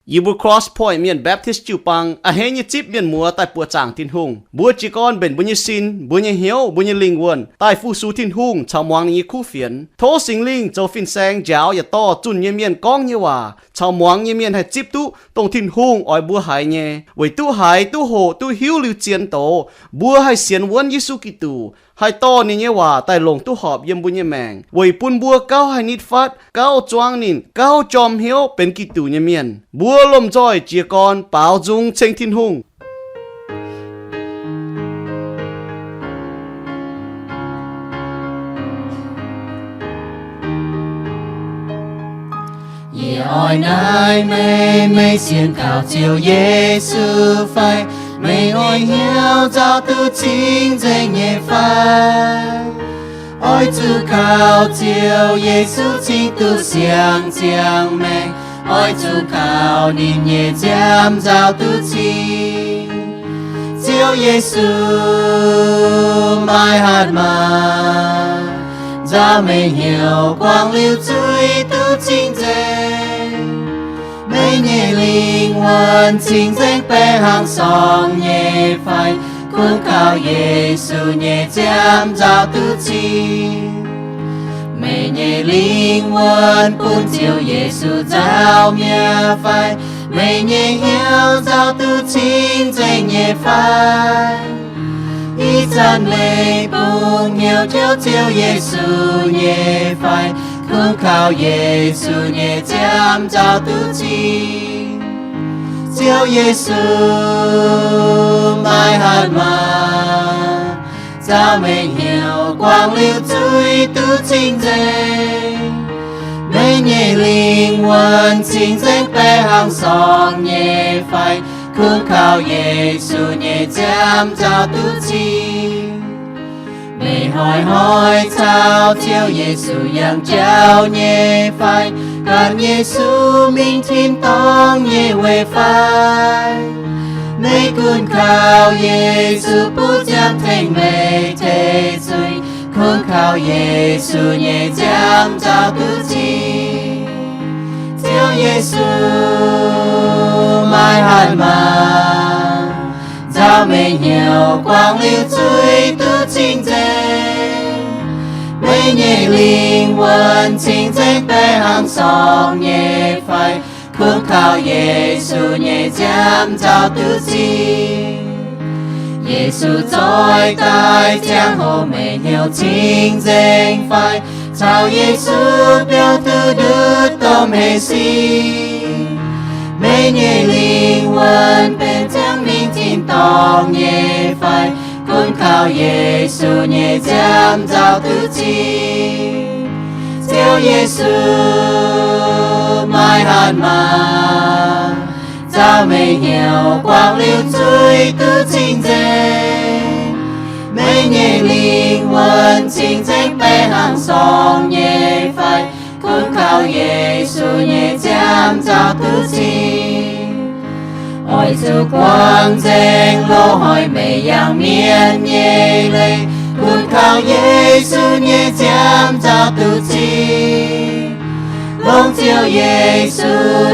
Yie mbuo Cross Point Mienh Baptist jiu-baang a'hneiv nyei zipv mienh muoz daaih buoqc zaangc Tin-Hungh. Mbuo jiez gorn mbenc mbuo nyei sin, mbuo nyei hnyouv, mbuo nyei lingh wuonh daaih fu-sux Tin-Hungh caux muangx ninh nyei kuv fienx. Tov Singx Lingh zoux fin-saeng njaaux yaac dorh zunh nyei mienh gorngv nyei waac caux muangx nyei mienh haih zipv duqv dongh Tin-Hungh oix mbuo haiz nyei, weic duqv haiz, duqv hoqc, duqv hiuv liuz zien doz, mbuo haih sienx wuonv Yesu Giduc, haih dorh ninh nyei waac daaih longc duqv horpc yiem mbuo nyei maengc, weic bun mbuo gauh haih nitv fatv, gauh zuangv ninh, gauh jorm hnyouv benx Giduc nyei mienh. Mbuo lomh nzoih jiez gorn baaux nzung ceng Tin-Hungh. Yie oix naaiv meih, meih sienx kaux Ziouv Yesu fai? Meih nyei hnyouv nzauh duqv cing-nzengc nyei fai? Oix zuqc kaux Ziouv Yesu cingx duqv siang-ziangh maengc. Oix zuqc kaux ninh nyei nziaamv nzauh duqv cing. Ziouv Yesu, maaih hatc maah! Nzauh meih hnyouv guangc liuz zuiz duqv cing-nzengc. Meih nyei lingh wuonh cing-nzengc baeqc hnangv sorng nyei fai? Kunv kaux Yesu nyei nziaamv nzauh duqv cing. Meih nyei lingh wuonh bun Ziouv Yesu nzauh mi'aqv fai? Meih nyei hnyouv nzauh duqv cing-nzengc nyei fai? Ih zanc meih bungx hnyouv tov Ziouv Yesu nyei fai? Kunv kaux Yesu nyei nziaamv nzauh duqv cing. Ziouv Yesu, maaih hatc maah! Nzauh meih hnyouv guangc liuz zuiz duqv cing-nzengc. Meih nyei lingh wuonh cing-nzengc baeqc hnangv sorng nyei fai? Kunv kaux Yesu nyei nziaamv nzauh duqv cing. Meih hnoi-hnoi caux Ziouv Yesu yangh jauv nyei fai? Gan Yesu mingh tin-dorngh nyei weic fai? Meih kunv kaux Yesu buv ziangx tengx meih tei zuiz, kunv kaux Yesu nyei nziaamv nzauh duqv cing. Ziouv Yesu, maaih hatc maah! Nzauh meih hnyouv guangc liuz zuiz duqv cing-nzengc. Meih nyei lingh wuonh cing-nzengc baeqc hnangv sorng nyei fai? Kunv kaux Yesu nyei nziaamv nzauh duqv cing. Yesu zoih daaih ziangh hoc meih hnyouv cing-nzengc fai? Caux Yesu biaux duqv ndutv domh hleix sin. Meih nyei lingh wuonh benx ziangh mingh tin-dorngh nyei fai? Kunv kaux Yesu nyei nziaamv nzauh duqv cing. Ziouv Yesu, maaih hatc maah! Nzauh meih hnyouv guangc liuz zuiz duqv cing-nzengc. Meih nyei lingh wuonh cing-nzengc baeqc hnangv sorng nyei fai? Kunv kaux Yesu nyei nziaamv nzauh duqv cing. Oix zuqc guangc nzengc loz-hnoi meih yangh mienv nyei leiz, kunv kaux Yesu nyei nziaamv nzauh duqv cing. Longc Ziouv Yesu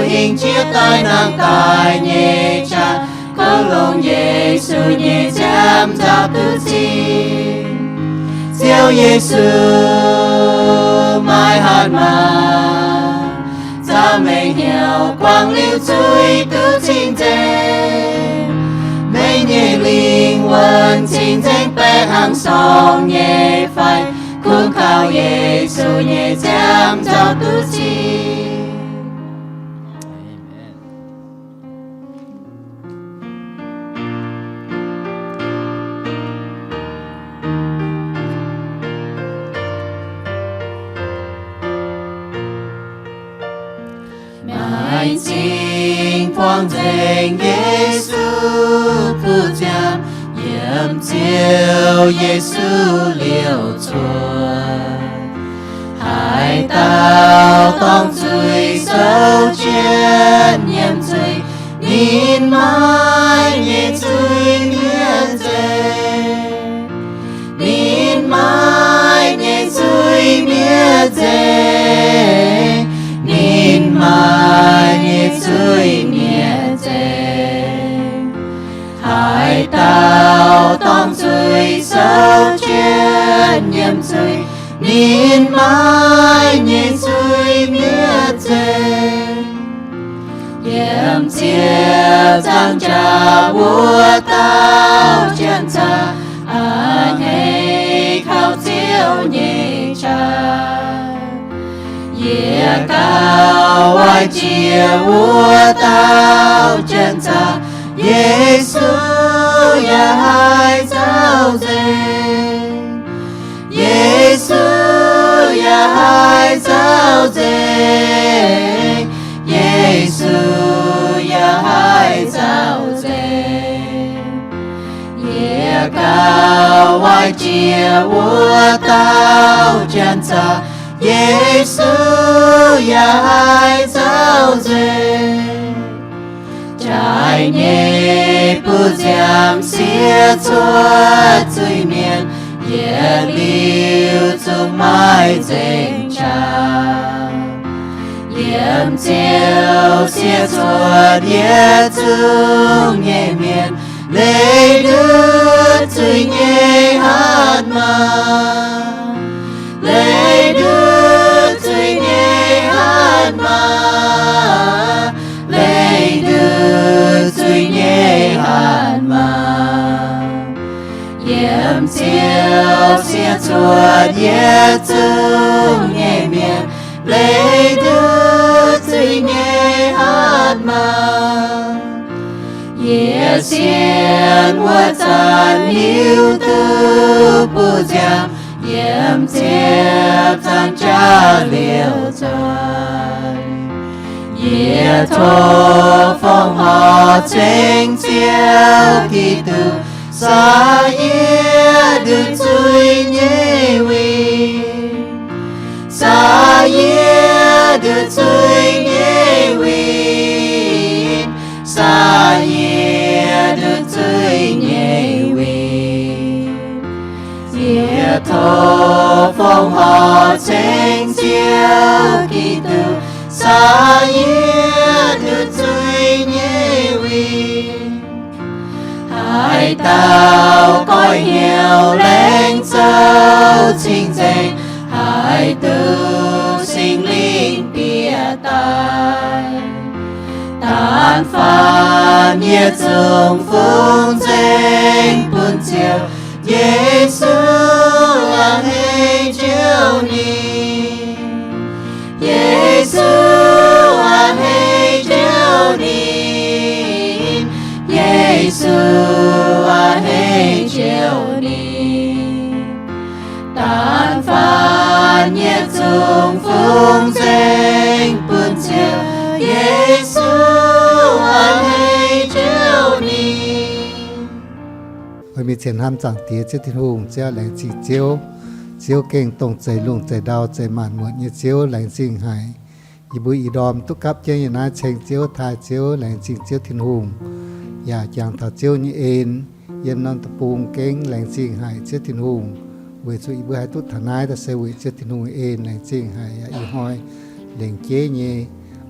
hingh jiex daaih nangh daaih nyei qaqv, kungx longc Yesu nyei nziaamv nzauh duqv cing. Ziouv Yesu, maaih hatc maah! Nzauh meih hnyouv guangc liuz zuiz duqv cing-nzengc. Meih nyei lingh wuonh cing-nzengc baeqc hnangv sorng nyei fai? Kunv kaux Yesu nyei nziaamv nzauh duqv cing. Maaih m'zing buangh nzengc Yesu buoz-zaamv, yiem Ziouv Yesu liouc cuotv. Haaix dauh dorngc zuiz souv jienv nyiemc zuiz, ninh maaih nyei zuiz-miev nzengc. Ninh maaih nyei zuiz-miev nzengc. Ninh maaih nyei zuiz-miev Yiem ziepc zaangc jaax wuov dauh janx-zaqc, a'hneiv kaux Ziouv nyei qaqv. Yie gauh waaic jiex wuov dauh janx-zaqc, Yesu yaac haih zaux nzengc. Yesu yaac haih zaux nzengc. Yesu yaac haih zaux nzengc. Yie gauh waaic jiex wuov dauh janx-zaqc, Yesu yaac haih zaux nzengc. Jaaix nyei buoz-nziaamv siev cuotv zuiz-mienh, yietc liuz zungv maaih nzengc qaqv. Yiem Ziouv siev cuotv yietc zungv nyei mienh, leih ndutv zuiz nyei hatc maaz. Leih ndutv zuiz nyei hatc maaz. Leih ndutv zuiz nyei hatc maaz. Yiem Ziouv siev cuotv yietc zungv nyei mienh, leih ndutv zuiz nyei hatc maaz. Yie sienx wuov zanc hiuv duqv buoz-nziaamv yiem ziepc zaangc jaax liouh zoih. Yie tov fongc horc ceng Ziouv Giduc, saax yie nduqc zuiz nyei winh. Saax yie nduqc zuiz nyei winh. Saax yie nduqc zuiz nyei winh. Yie tov fongc horc ceng Ziouv Giduc, saax yie nduqc zuiz nyei winh. Haaix dauh goiv hnyouv laengz zouv cing-nzengc, haih duqv Singx Lingh bieqc daaih. Daan faanh yietc zungv fungx nzengc bun Ziouv, Yesu a'hneiv njoux ninh. Yesu a'hneiv njoux ninh. Yesu a'hneiv njoux ninh. Daan faanh yietc zungv fungx nzengc bun Ziouv, Yesu a'hneiv njoux ninh. Mienh ziex hnamv Zaangc Diex Ziouv Tin-Hungh, Ziouv laengz zingh Ziouv. Ziouv gengh dongh zeix lungh zeix ndau zeix maanc muotc nyei Ziouv, laengz zingh haic. Yie mbuo ih ndorm duqv gapv jienv yiem naaiv ceng Ziouv, taaih Ziouv, laengz zingh Ziouv Tin-Hungh, yaac jangx taux Ziouv nyei en. Yiem norm deic-bung gengh laengz zingh haic Ziouv Tin-Hungh, weic zuqc yie mbuo haih duqv taux naaiv, da'se weic Ziouv Tin-Hungh en. Laengz zingh haic yaac ih hnoi lengc jeiv nyei,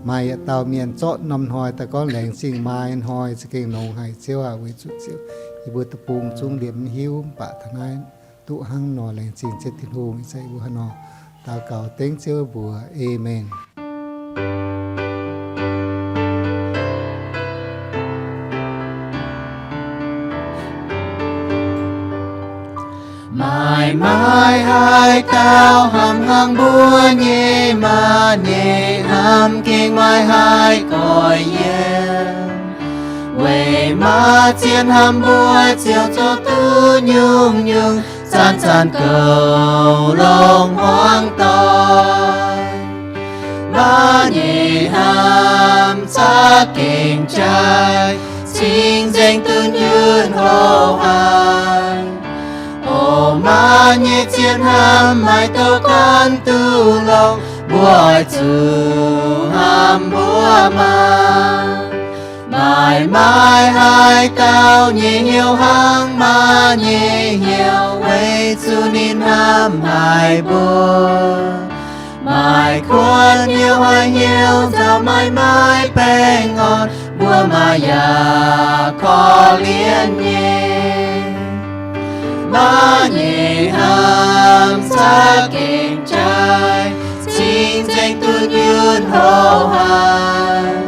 maaih yietc dauh mienh zorqv norm hnoi daaih gorngv laengz zingh, maaih hnoi za'gengh longx haic Ziouv aac, weic zuqc Ziouv, yie mbuo deic-bung zungv liemh mv hiuv, mv baac taux naaiv duqv hnangv nor. Laengz zingh Ziouv Tin-Hungh. Ih zanc yie mbuo hnangv nor daux gaux dengv Ziouv mbuox, Aamen. Maaih, maaih haaix dauh hnamv hnangv mbuo nyei maah? Nyei hnamv gengh maaih haaix goix yiem? Weic maaih zien hnamv mbuo ziouc zoux duqv nyungc-nyungc, zanc-zanc goux longx hmuangx doic. Maaih nyei hnamv za'gengh jaaix, cing-nzengc dunh yunh hlo haic. O maaih nyei zien hnamv maaih douz ganh duqv longx, mbuo oix zuqc hnamv mbuo maah? Maaih, maaih haaix dauh nyei hnyouv hnangv maaih nyei hnyouv, weic zuqc ninh hnamv haic mbuo. Maaih kuonx hnyouv haic hnyouv nzauh, maaih, maaih baengh orn, mbuo maaih yaac korv-lienh nyei. Maaih nyei hnamv za'gengh jaaix, cing-nzengc dunh yunh hlo haic.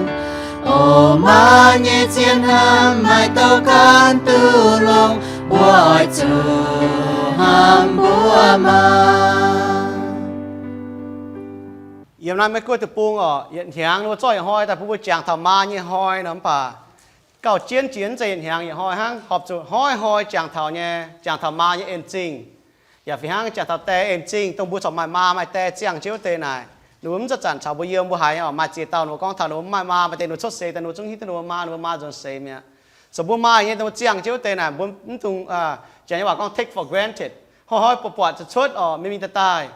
O Maa nyei zien hnamv maaih douh ganh duqv longx, mbuo oix zuqc hnamv mbuo maa. Yiem naaiv Meiv Guoqv deic-bung oc, yietc hnyangx ninh mbuo zorqv yietc hnoi daaih bun mbuo jangx taux maa nyei hnoi nor, mv baac gauh jienv jiex mv zeiz yietc hnyangx yietc hnoi hnangv, horpc zuqc hnoi-hnoi jangx taux nyei, jangx taux maa nyei en-zingh. Yaac fih hnangv jangx taux die en-zingh, dongh mbuo corc maaih maa maaih die ziangh jienv wuov deix naaic, ninh mbuo mv zanc-zanc caux mbuo yiem, mbuo haiz oc, maaih ziex dauh ninh mbuo gorngv taux ninh mbuo mv maaih maa, maaih deix ninh mbuo cuotv seix daaih ninh mbuo zungv hiuv duqv ninh mbuo maa, ninh mbuo maa nzuonx seix mi'aqv. Zoux mbuo maaih nyei dongh ziangh jienv wuov deix naaic, mbuo mv dungx, janx nyei waac gorngv take for granted, hnoi-hnoi buatc buatc cuotv cuotv oc, mingh mingh daaih daaih.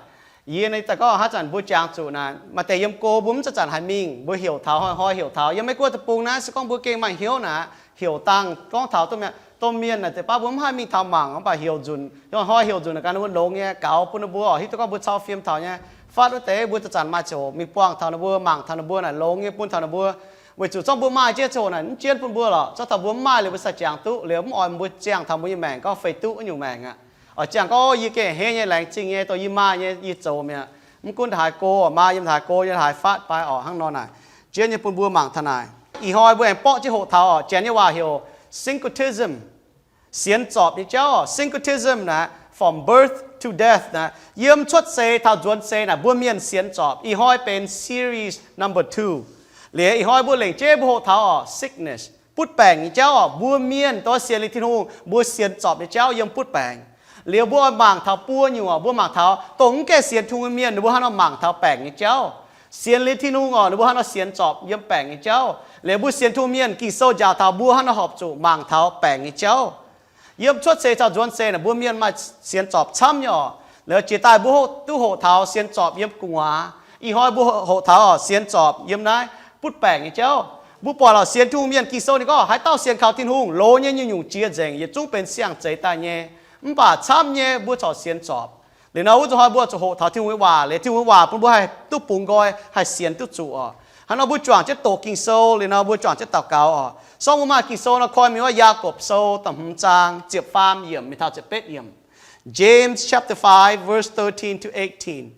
Yie naaiv daaih gorngv haaix zanc mbuo jangx zuqc naaic, maaih deix yiem go mbuo mv zanc-zanc haih mingh, mbuo heuc taux, hnoi-hnoi heuc taux. Yiem Meiv Guoqv deic-bung naaiv se gorngv mbuo gengh maaih hnyouv naaic, heuc dangh gorngv taux domh mienh, domh mienh naaic deix baav mbuo mv haih mingh taux mangc, mv baac heuc nzunc, hnoi-hnoi heuc nzunc naaic gaax ninh mbuo longx nyei gaux bun ninh mbuo oc, hiuv duqv gorngv mbuo cau fiem taux nyei. Fatv wuov deix mbuo zanc-zanc maaih ziouc mingh buangh taux ninh mbuo, mangc taux ninh mbuo naaic, longx nyei bun taux ninh mbuo. Weic zuqc zorqv mbuo maaih jienv ziouc naaic mv jienv bun mbuo lorqc. Zorqv taux mbuo mv maaih liuz mbuo sai jangx duqv liuz, mv oix mbuo ziangh taux mbuo nyei maengc gorngv fei duqv wuov nyungc maengc aqv. Oix ziangh gorngv, Yie gengh henv nyei, laengz zingh nyei, dongh yie maaih nyei yie zoux mi'aqv. Mv gunv ndongc haaix go, maa yiem ndongc haaix go, yiem ndongc haaix fatv fai oc, hnangv nor naaic, jienv nyei bun mbuo mangc taux naaic. Ih hnoi mbuo aengx borqv jienv hoqc taux oc, janx nyei waac heuc syncretism, sienx zorpc nyei jauv. Syncretism naaic, from birth to death naaic, yiem cuotv seix taux nzuonx seix naaic mbuo mienh sienx zorpc. Ih hnoi benx series number two. Liuz ih hnoi mbuo lengc jeiv mbuo hoqc taux oc, sickness, butv baengc nyei jauv oc. Mbuo mienh dongh sienx liuz Tin-Hungh, mbuo sienx zorpc nyei jauv yiem butv baengc. Liuz mbuo oix mangc taux buo nyungc oc, mbuo mangc taux dongh mv gaengh sienx Tin-Hungh nyei mienh ninh mbuo hnangv nor mangc taux baengc nyei jauv. Sienx liuz Tin-Hungh oc, ninh mbuo hnangv nor sienx zorpc yiem baengc nyei jauv. Liuz mbuo sienx Tin-Hungh mienh, Ging-Sou njaaux taux mbuo hnangv nor horpc zuqc mangc taux baengc nyei jauv. Yiem cuotv seix caux nzuonx seix naaic mbuo mienh maaih sienx zorpc camv nyei oc. Liuz jiex daaih mbuo duqv hoqc taux sienx zorpc yiem gu'nguaaz. Ih hnoi mbuo hoqc taux oc, sienx zorpc yiem naaiv butv baengc nyei jauv. Mbuo buatc lorqc, sienx Tin-Hungh mienh, Ging-Sou ninh gorngv haaix dauh sienx kaux Tin-Hungh, loz nyei nyungc-nyungc jiex nzengc, yietc zungv benx siang-zeix daaih nyei, mv baac camv nyei mbuo corc sienx zorpc. Liuz nor wuov zuqc hnoi mbuo zuqc hoqc taux Tin-Hungh nyei waac, liuz Tin-Hungh nyei waac bun mbuo haih duqv bungx nqoi, haih sienx duqv zuqc oc. Hnangv nor mbuo juangc jienv doqc Ging-Sou, liuz nor mbuo juangc jienv daux gaux oc. Sorng mbuo maaih Ging-Sou nor koi mingh wuov Yaagorpc Sou da'hmz zaang ziepc faam yiemc mingh taux ziepc betv yiemc. James chapter five, verse thirteen to eighteen.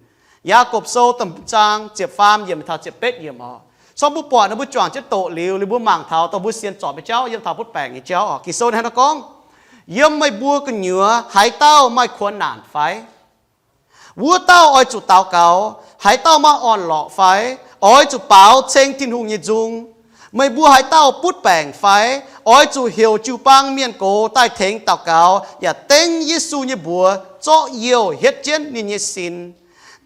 Yaagorpc Sou da'hmz zaang ziepc faam yiemc mingh taux ziepc betv yiemc oc. Sorng mbuo buatc nor mbuo juangc jienv doqc liuz, liuz mbuo mangc taux dongh mbuo sienx zorpc nyei jauv yiem taux butv baengc nyei jauv oc. Ging-Sou hnangv nor gorngv, Yiem meih mbuo gu'nyuoz haaix dauh maaih kuonx naanc fai? Wuov dauh oix zuqc daux gaux. Haaix dauh maaih orn-lorqc fai? Oix zuqc baaux ceng Tin-Hungh nyei nzung. Meih mbuo haaix dauh butv baengc fai? Oix zuqc heuc jiu-baang mienh gox daaih tengx daux gaux yaac dengv Yesu nyei mbuox zorqv youh hietv jienv ninh nyei sin.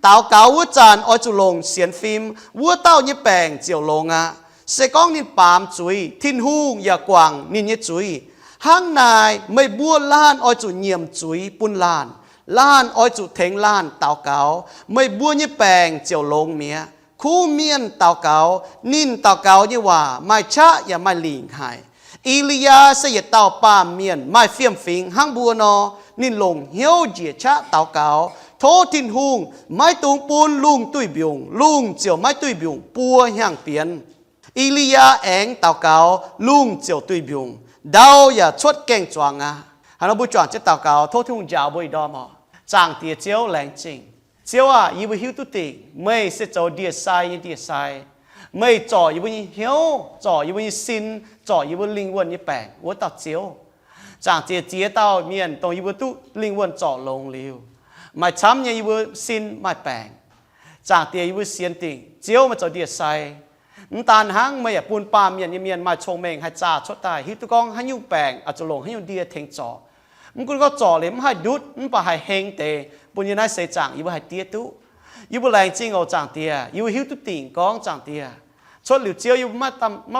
Daux gaux wuov zanc oix zuqc longc sienx fim, wuov dauh nyei baengc ziouc longx aqv. Se gorngv ninh baamz zuiz, Tin-Hungh yaac guangc ninh nyei zuiz. Hnangv naaic, meih mbuo laanh oix zuqc nyiemc zuiz bun laanh. Laanh oix zuqc tengx laanh daux gaux, meih mbuo nyei baengc ziouc longx mi'aqv. Kuv mienh daux gaux, ninh daux gaux nyei waac maaih qaqv yaac maaih lingc haic. E^li^yaa se yietc dauh baamh mienh maaih fiem-fingx hnangv mbuo nor. Ninh longc hnyouv njiec qaqv daux gaux, tov Tin-Hungh maiv dungx bun lungh duih mbiungc, lungh ziouc maiv duih mbiungc buo hnyangx-bienx. E^li^yaa aengx daux gaux, lungh ziouc duih mbiungc, ndau yaac cuotv gaeng-zuangx aqv. Hnangv nor mbuo juangc jienv daux gaux, tov Tin-Hungh njaaux mbuo ih ndorm oc. Zaangc Diex Ziouv, laengz zingh. Ziouv aah, yie mbuo hiuv duqv dingc meih se zoux ndie-sai nyei ndie-sai. Meih zorc yie mbuo nyei hnyouv, zorc yie mbuo nyei sin, zorc yie mbuo lingh wuonh nyei baengc wuov dauh Ziouv. Zaangc Diex, ziex dauh mienh dongh yie mbuo duqv lingh wuonh zorc longx liuz, maaih camv nyei yie mbuo sin maaih baengc. Zaangc Diex, yie mbuo sienx dingc Ziouv meih zoux ndie-sai. Mv daan hnangv, meih yaac bun baamh mienh nyei mienh maaih cong-mengh haih zaah cuotv daaih hiuv duqv gorngv haaix nyungc baengc oix zuqc longc haaix nyungc ndie tengx zorc. Mv gunv gorngv zorc liuz mv haih ndutv, mv baac haih heng deix bun yie naaiv seix zaangc yie mbuo haih diev duqv. Yie mbuo laengz zingh oc Zaangc Diex, yie mbuo hiuv duqv dingc gorngv Zaangc Diex, cuotv liuz Ziouv yie mbuo maiv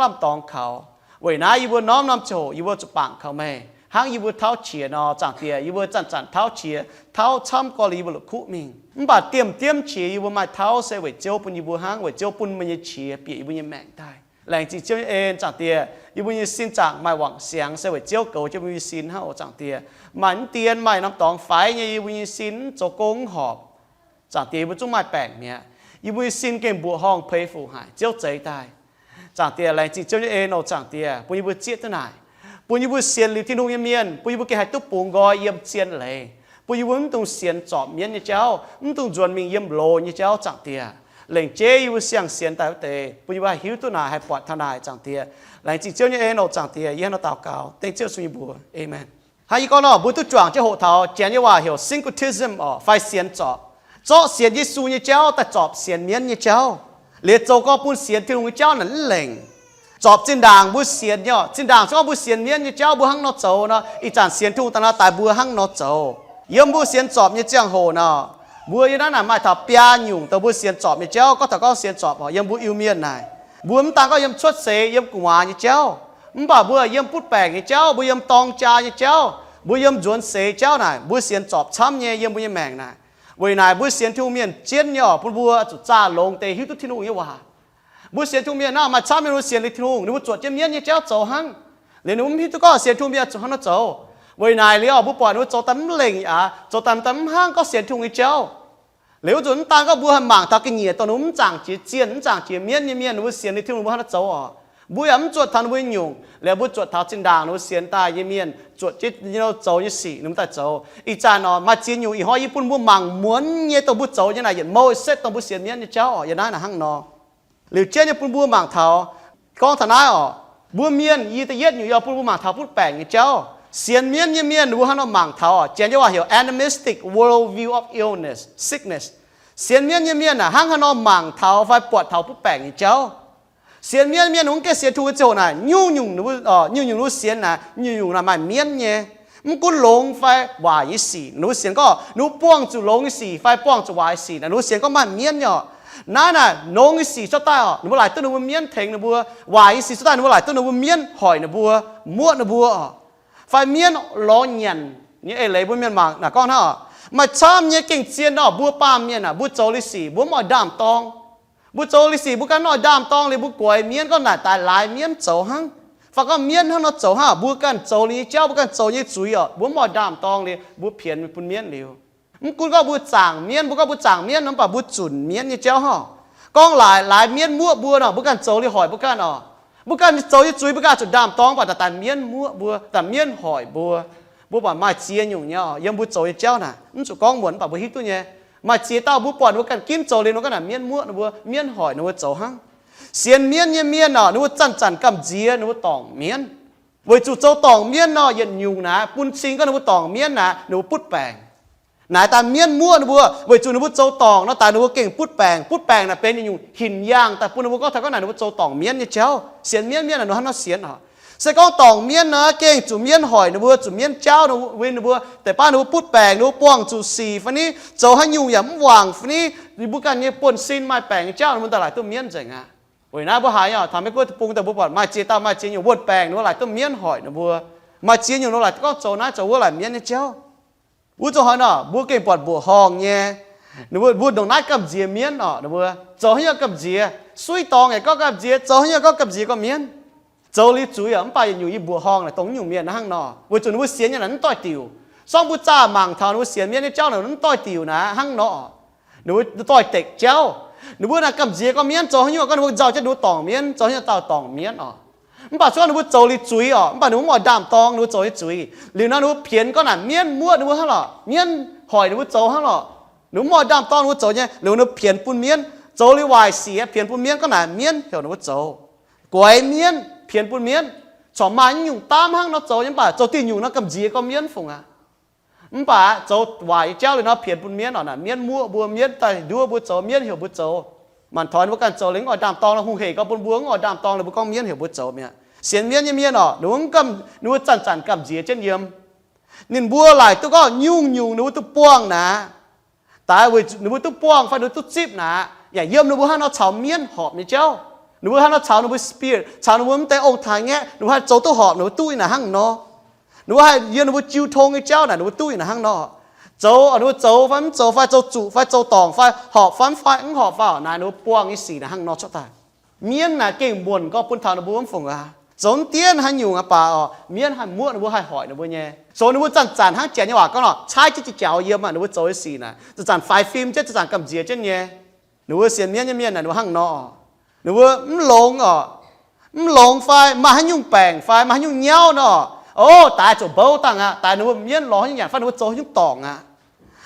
lamh dorngx kaux. Weic naaiv yie mbuo norm-norm ziangh hoc yie mbuo zuqc bangc kaux meih. Hnangv yie mbuo tauv qiex nor, Zaangc Diex, yie mbuo zanc-zanc tauv qiex, tauv camv gorx liuz yie mbuo la'kuqv mingh. Mv baac diemv-diemv qiex yie mbuo maaih tauv se weic Ziouv bun yie mbuo hnangv, weic Ziouv bun meih nyei qiex bieqc yie mbuo nyei maengc daaih. Laengz zingh Ziouv nyei en, Zaangc Diex. Yie mbuo nyei sin zaangc maaih wangc siangx se weic Ziouv goux jienv yie mbuo nyei sin hnangv oc Zaangc Diex. Maaih mv dien, maaih norm dorngx faix nyei, yie mbuo nyei sin zoux gong mv horpc. Zaangc Diex, yie mbuo zungv maaih baengc mi'aqv. Yie mbuo nyei sin gengh mbuoqc horngh peix fuc haic, Ziouv zeix daaih. Zaangc Diex, laengz zingh Ziouv nyei en oc Zaangc Diex, bun yie mbuo zieqv duqv naaic, bun yie mbuo sienx liuz Tin-Hungh nyei mienh, bun yie mbuo gengh haih duqv bungx nqoi yiem zien leiz, bun yie mbuo mv dungx sienx zorpc mienv nyei jauv, mv dungx nzuonx mingh yiem loz nyei jauv, Zaangc Diex. lengc jeiv yie mbuo siang-sienx daaih wuov deix, bun yie mbuo haih hiuv duqv naaic, haih buatc taux naaic, Zaangc Diex. Laengz zingh Ziouv nyei en oc, Zaangc Diex. Yie hnangv nor daux gaux dengv Ziouv Yesu nyei mbuox, aamen. Hnangv yie gorngv nor, mbuo duqv juangc jienv hoqc taux Janx nyei waac heuc syncretism oc, fai sienx zorpc. Zorqv sienx Yesu nyei jauv daaih zorpc sienx mienv nyei jauv, liuz zoux gorngv bun sienx Tin-Hungh nyei jauv naaic mv lengc. Zorpc zinh ndaangc mbuo sienx nyei oc, zinh ndaangc se gorngv mbuo sienx mienv nyei jauv mbuo hnangv nor zoux nor, ih zanc sienx Tin-Hungh daaih nor daaih mbuo hnangv nor zoux. Yiem mbuo sienx zorpc nyei ziangh hoc nor, mbuo yie naaiv naaic maaih taux biaa nyungc dongh mbuo sienx zorpc nyei jauv. Gorngv taux gorngv sienx zorpc oc, yiem mbuo Iu-Mienh naaic, mbuo mv daan gorngv yiem cuotv seix, yiem gu'nguaaz nyei jauv, mv baac mbuo yiem butv baengc nyei jauv, mbuo yiem dorng jaa nyei jauv, mbuo yiem nzuonx seix jauv naaic, mbuo sienx zorpc camv nyei yiem mbuo nyei maengc naaic. Weic naaic mbuo sienx Tin-Hungh mienh jienv nyei oc, bun mbuo zuqc zaah longx deix hiuv duqv Tin-Hungh nyei waac. Mbuo sienx Tin-Hungh mienh naaiv maaih camv nyei, mbuo sienx liuz Tin-Hungh, ninh mbuo zuotc jienv mienv nyei jauv zoux hnangv. Liuz ninh mbuo mv hiuv duqv gorngv sienx Tin-Hungh mienh zuqc hnangv nor zoux. Weic naaic liuz oc, mbuo buatc ninh mbuo zoux daaih mv lengc aqv, zoux daaih mv hnangv gorngv sienx Tin-Hungh nyei jauv. Liuz wuov nzunc mv daan gorngv mbuo haih mangc taux ga'nyiec dongh ninh mbuo mv zaangc jiex zienh, mv zaangc jiex mienv nyei mienh, ninh mbuo sienx liuz Tin-Hungh ninh mbuo hnangv nor zoux oc. Mbuo yaac mv zuotc taux ninh mbuo nyungc, liuz mbuo zuotc taux zinh ndaangc ninh mbuo sienx daaih nyei mienh zuotc jienv zoux nyei sic ninh mbuo daaih zoux. Ih zanc oc, maaih ziex nyungc ih hnoi yie bun mbuo mangc muonz nyei dongh mbuo zoux nyei naaic yietc mouh setv dongh mbuo sienx mienv nyei jauv oc. Yiem naaiv naaic hnangv nor. Liuz jienv nyei bun mbuo mangc taux, gorngv taux naaiv oc, mbuo mienh, yie da'yietv nyungc yaac bun mbuo mangc taux butv baengc nyei jauv. Sienx mienv nyei mienh ninh mbuo hnangv nor mangc taux oc, Janx nyei waac heuc animistic worldview of illness, sickness. Sienx mienv nyei mienh aah, hnangv haaix nor mangc taux fai buatc taux butv baengc nyei jauv. Sienx mienv mienh mv gaengh sienx Tin-Hungh nyei ziangh hoc naaic, nyungc-nyungc, nyungc-nyungc ninh mbuo sienx naaic, nyungc-nyungc naaic maaih mienv nyei. Mv gunv longx fai waaic nyei sic, ninh mbuo sienx gorngv ninh mbuo buangh zuqc longx nyei sic fai buangh zuqc waaic nyei sic naaic, ninh mbuo sienx gorngv maaih mienv nyei oc. Naaiv naaic, longx nyei sic cuotv daaih oc, ninh mbuo laaic duqv ninh mbuo mienv tengx ninh mbuo. Waaic nyei sic cuotv daaih, ninh mbuo laaic duqv ninh mbuo mienv hoic ninh mbuo, muoqv ninh mbuo oc. Fai mienv lorz nyanc nyei eix leiz mbuo mienh mangc naaic gorngv hnangv oc, maaih camv nyei gengh zien oc, mbuo baamh mienh aah, mbuo zoux liuz sic mbuo mv oix ndaam-dorng. Mbuo zoux liuz sic mbuo ganh mv oix ndaam-dorng liuz mbuo guaix mienv gorngv naaic daaih laaix mienv zoux hnangv, fai gorngv mienv hnangv nor zoux hnangv, mbuo ganh zoux liuz nyei jauv, mbuo ganh zoux nyei zuiz oc, mbuo mv oix ndaam-dorng liuz mbuo pienx bun mienv liuz. Mv gunv gorngv mbuo zaangc mienv, mbuo gorngv mbuo zaangc mienv nor, mv baac mbuo zunc mienv nyei jauv hnangv. Gorngv laaix, laaix mienv muoqv mbuo nor, mbuo ganh zoux liuz hoic mbuo ganh oc. Mbuo ganh zoux nyei zuiz mbuo ganh zuqc ndaam-dorng, mv baac daaih mienv muoqv mbuo, daaih mienv hoic mbuo. Mbuo buatc maaih ziex nyungc nyei oc, yiem mbuo zoux nyei jauv naaic, mv zuqc gorngv muonc, mv baac mbuo hiuv duqv nyei. Maaih ziex dauh mbuo buatc ninh mbuo ganh ginv zoux liuz ninh mbuo ganh naaic mienv muoqv ninh mbuo, mienv hoic ninh mbuo zoux hnangv. Sienx mienv nyei mienh oc, ninh mbuo zanc-zanc gamh nziex ninh mbuo dorngc mienv. Weic zuqc zoux dorngc mienv nor, yietc nyungc naaic bun cing gorngv ninh mbuo dorngc mienv naaic, ninh mbuo butv baengc. Naaic daaih mienv muoqv ninh mbuo, weic zuqc ninh mbuo zoux dorngc nor daaih ninh mbuo gengh butv baengc. Butv baengc naaic benx yietc nyungc hinc yaangh daaih bun ninh mbuo gorngv taux gorngv naaic ninh mbuo zoux dorngc mienv nyei jauv. Sienx mienv mienh naaic ninh hnangv nor sienx oc. Se gorngv dorngc mienv nor, gengh zuqc mienv hoic ninh mbuo, zuqc mienv jaauv ninh mbuo, win ninh mbuo, deix baav ninh mbuo butv baengc, ninh mbuo buangh zuqc sic fai ni, zoux haaix nyungc yaac mv wangc fai ni, ninh mbuo ganh nyei buonv-sin maaih baengc nyei jauv ninh mbuo daaih laaic duqv mienv nzengc aqv. Weic naaiv mbuo haiz oc, taux Meiv Guoqv deic-bung daaih mbuo buatc maaih ziex dauh maaih ziex nyungc wuonh baengc ninh mbuo laaic duqv mienv hoic ninh mbuo. Maaih ziex nyungc ninh mbuo laaic duqv gorngv zoux naaiv zoux wuov laaic mienv nyei jauv. Wuov zuqc hnoi nor mbuo gengh buatc mbuoqc horngh nyei. Ninh mbuo, mbuo ndongc naaiv gamh nziex mienv oc, ninh mbuo zoux haaix nyungc gamh nziex, suiv dorngx yaac gorngv gamh nziex, zoux haaix nyungc gorngv gamh nziex gorngv mienv. Zoux liuz zuiz yaac mv baac yietc nyungc yie mbuoqc horngh naaic dongh nyungc mienh hnangv nor, weic zuqc ninh mbuo sienx nyei naaic mv doix-diuc. Sorng mbuo zaah mangc taux ninh mbuo sienx mienv nyei jauv naaic mv doix-diuc naaic hnangv nor. Ninh mbuo doix-dekc jauv. Ninh mbuo naaic gamh nziex gorngv mienv, zoux haaix nyungc gorngv ninh mbuo nzauh jienv ninh mbuo dorngc mienv, zoux haaix nyungc dauh dorngc mienv oc. Mv baac se gorngv ninh mbuo zoux liuz zuiz oc, mv baac ninh mbuo mv oix ndaam-dorng ninh mbuo zoux nyei zuiz. Liuz nor ninh mbuo pienx gorngv naaic mienv muoqv ninh mbuo hnangv lorqc, mienv hoic ninh mbuo zoux hnangv lorqc. Ninh mbuo mv oix ndaam-dorng ninh mbuo zoux nyei, liuz ninh mbuo pienx bun mienv, zoux liuz waaic sic pienx bun mienv gorngv naaic mienv heuc ninh mbuo zoux. Guaix mienv, pienx bun mienv, corc maaih nyungc daamv hnangv nor zoux nyei, mv baac zoux diuh nyungc nor gamh nziex gorngv mienv fungc aqv. Mv baac zoux waaic nyei jauv liuz nor pienx bun mienv oc, naaic mienv muoqv mbuo, mienv daaih nduov mbuo zoux, mienv heuc mbuo zoux. Manc-taux ninh mbuo ganh zoux liuz mv oix ndaam-dorng nor, hungh hec gau bun mbuo mv oix ndaam-dorng liuz mbuo gorngv mienv heuc mbuo zoux mi'aqv. Sienx mienv nyei mienh oc, ninh mbuo zanc-zanc gamh nziex jienv yiem. Ninh mbuo laaic duqv gorngv nyungc-nyungc ninh mbuo duqv buangh naaic, daaih weic ninh mbuo duqv buangh fai ninh mbuo duqv zipv naaic, yaac yiem ninh mbuo hnangv nor caux mienv horpc nyei jauv. Ninh mbuo hnangv nor caux ninh mbuo spirit, caux ninh mbuo mv deix ong-taaix ngaeqv, ninh mbuo haih zoux duqv horpc ninh mbuo duqv naaic hnangv nor. Ninh mbuo haih yiem ninh mbuo jiu tong nyei jauv naaic ninh mbuo duqv naaic hnangv nor. Zoux ninh mbuo zoux fai mv zoux fai zoux zuqc fai zoux dorngc fai horpc fai mv fai mv horpc fai naaic, ninh mbuo buangh nyei sic naaic hnangv nor cuotv daaih. Mienv naaic gengh muonc gau bun taux ninh mbuo mv fungc aqv. Zoux mv dienv haaix nyungc aqv baac oc, mienv haih muoqv ninh mbuo, haih hoic ninh mbuo nyei. Zoux ninh mbuo zanc-zanc hnangv Janx nyei waac gorngv nor, caaiv jienv jiex jaux yiem aqv. Ninh mbuo zoux nyei sic naaic zanc-zanc faix fim jienv, zanc-zanc gamh nziex jienv nyei. Ninh mbuo sienx mienv nyei mienh naaic ninh mbuo hnangv nor. Ninh mbuo mv longx oc, mv longx fai maaih haaix nyungc baengc fai maaih haaix nyungc nyauv nor, o, daaix zuqc mbouv dangh aqv. Daaix ninh mbuo mienv lorz haaix nyungc nyanc fai ninh mbuo zoux haaix nyungc dorngc aqv.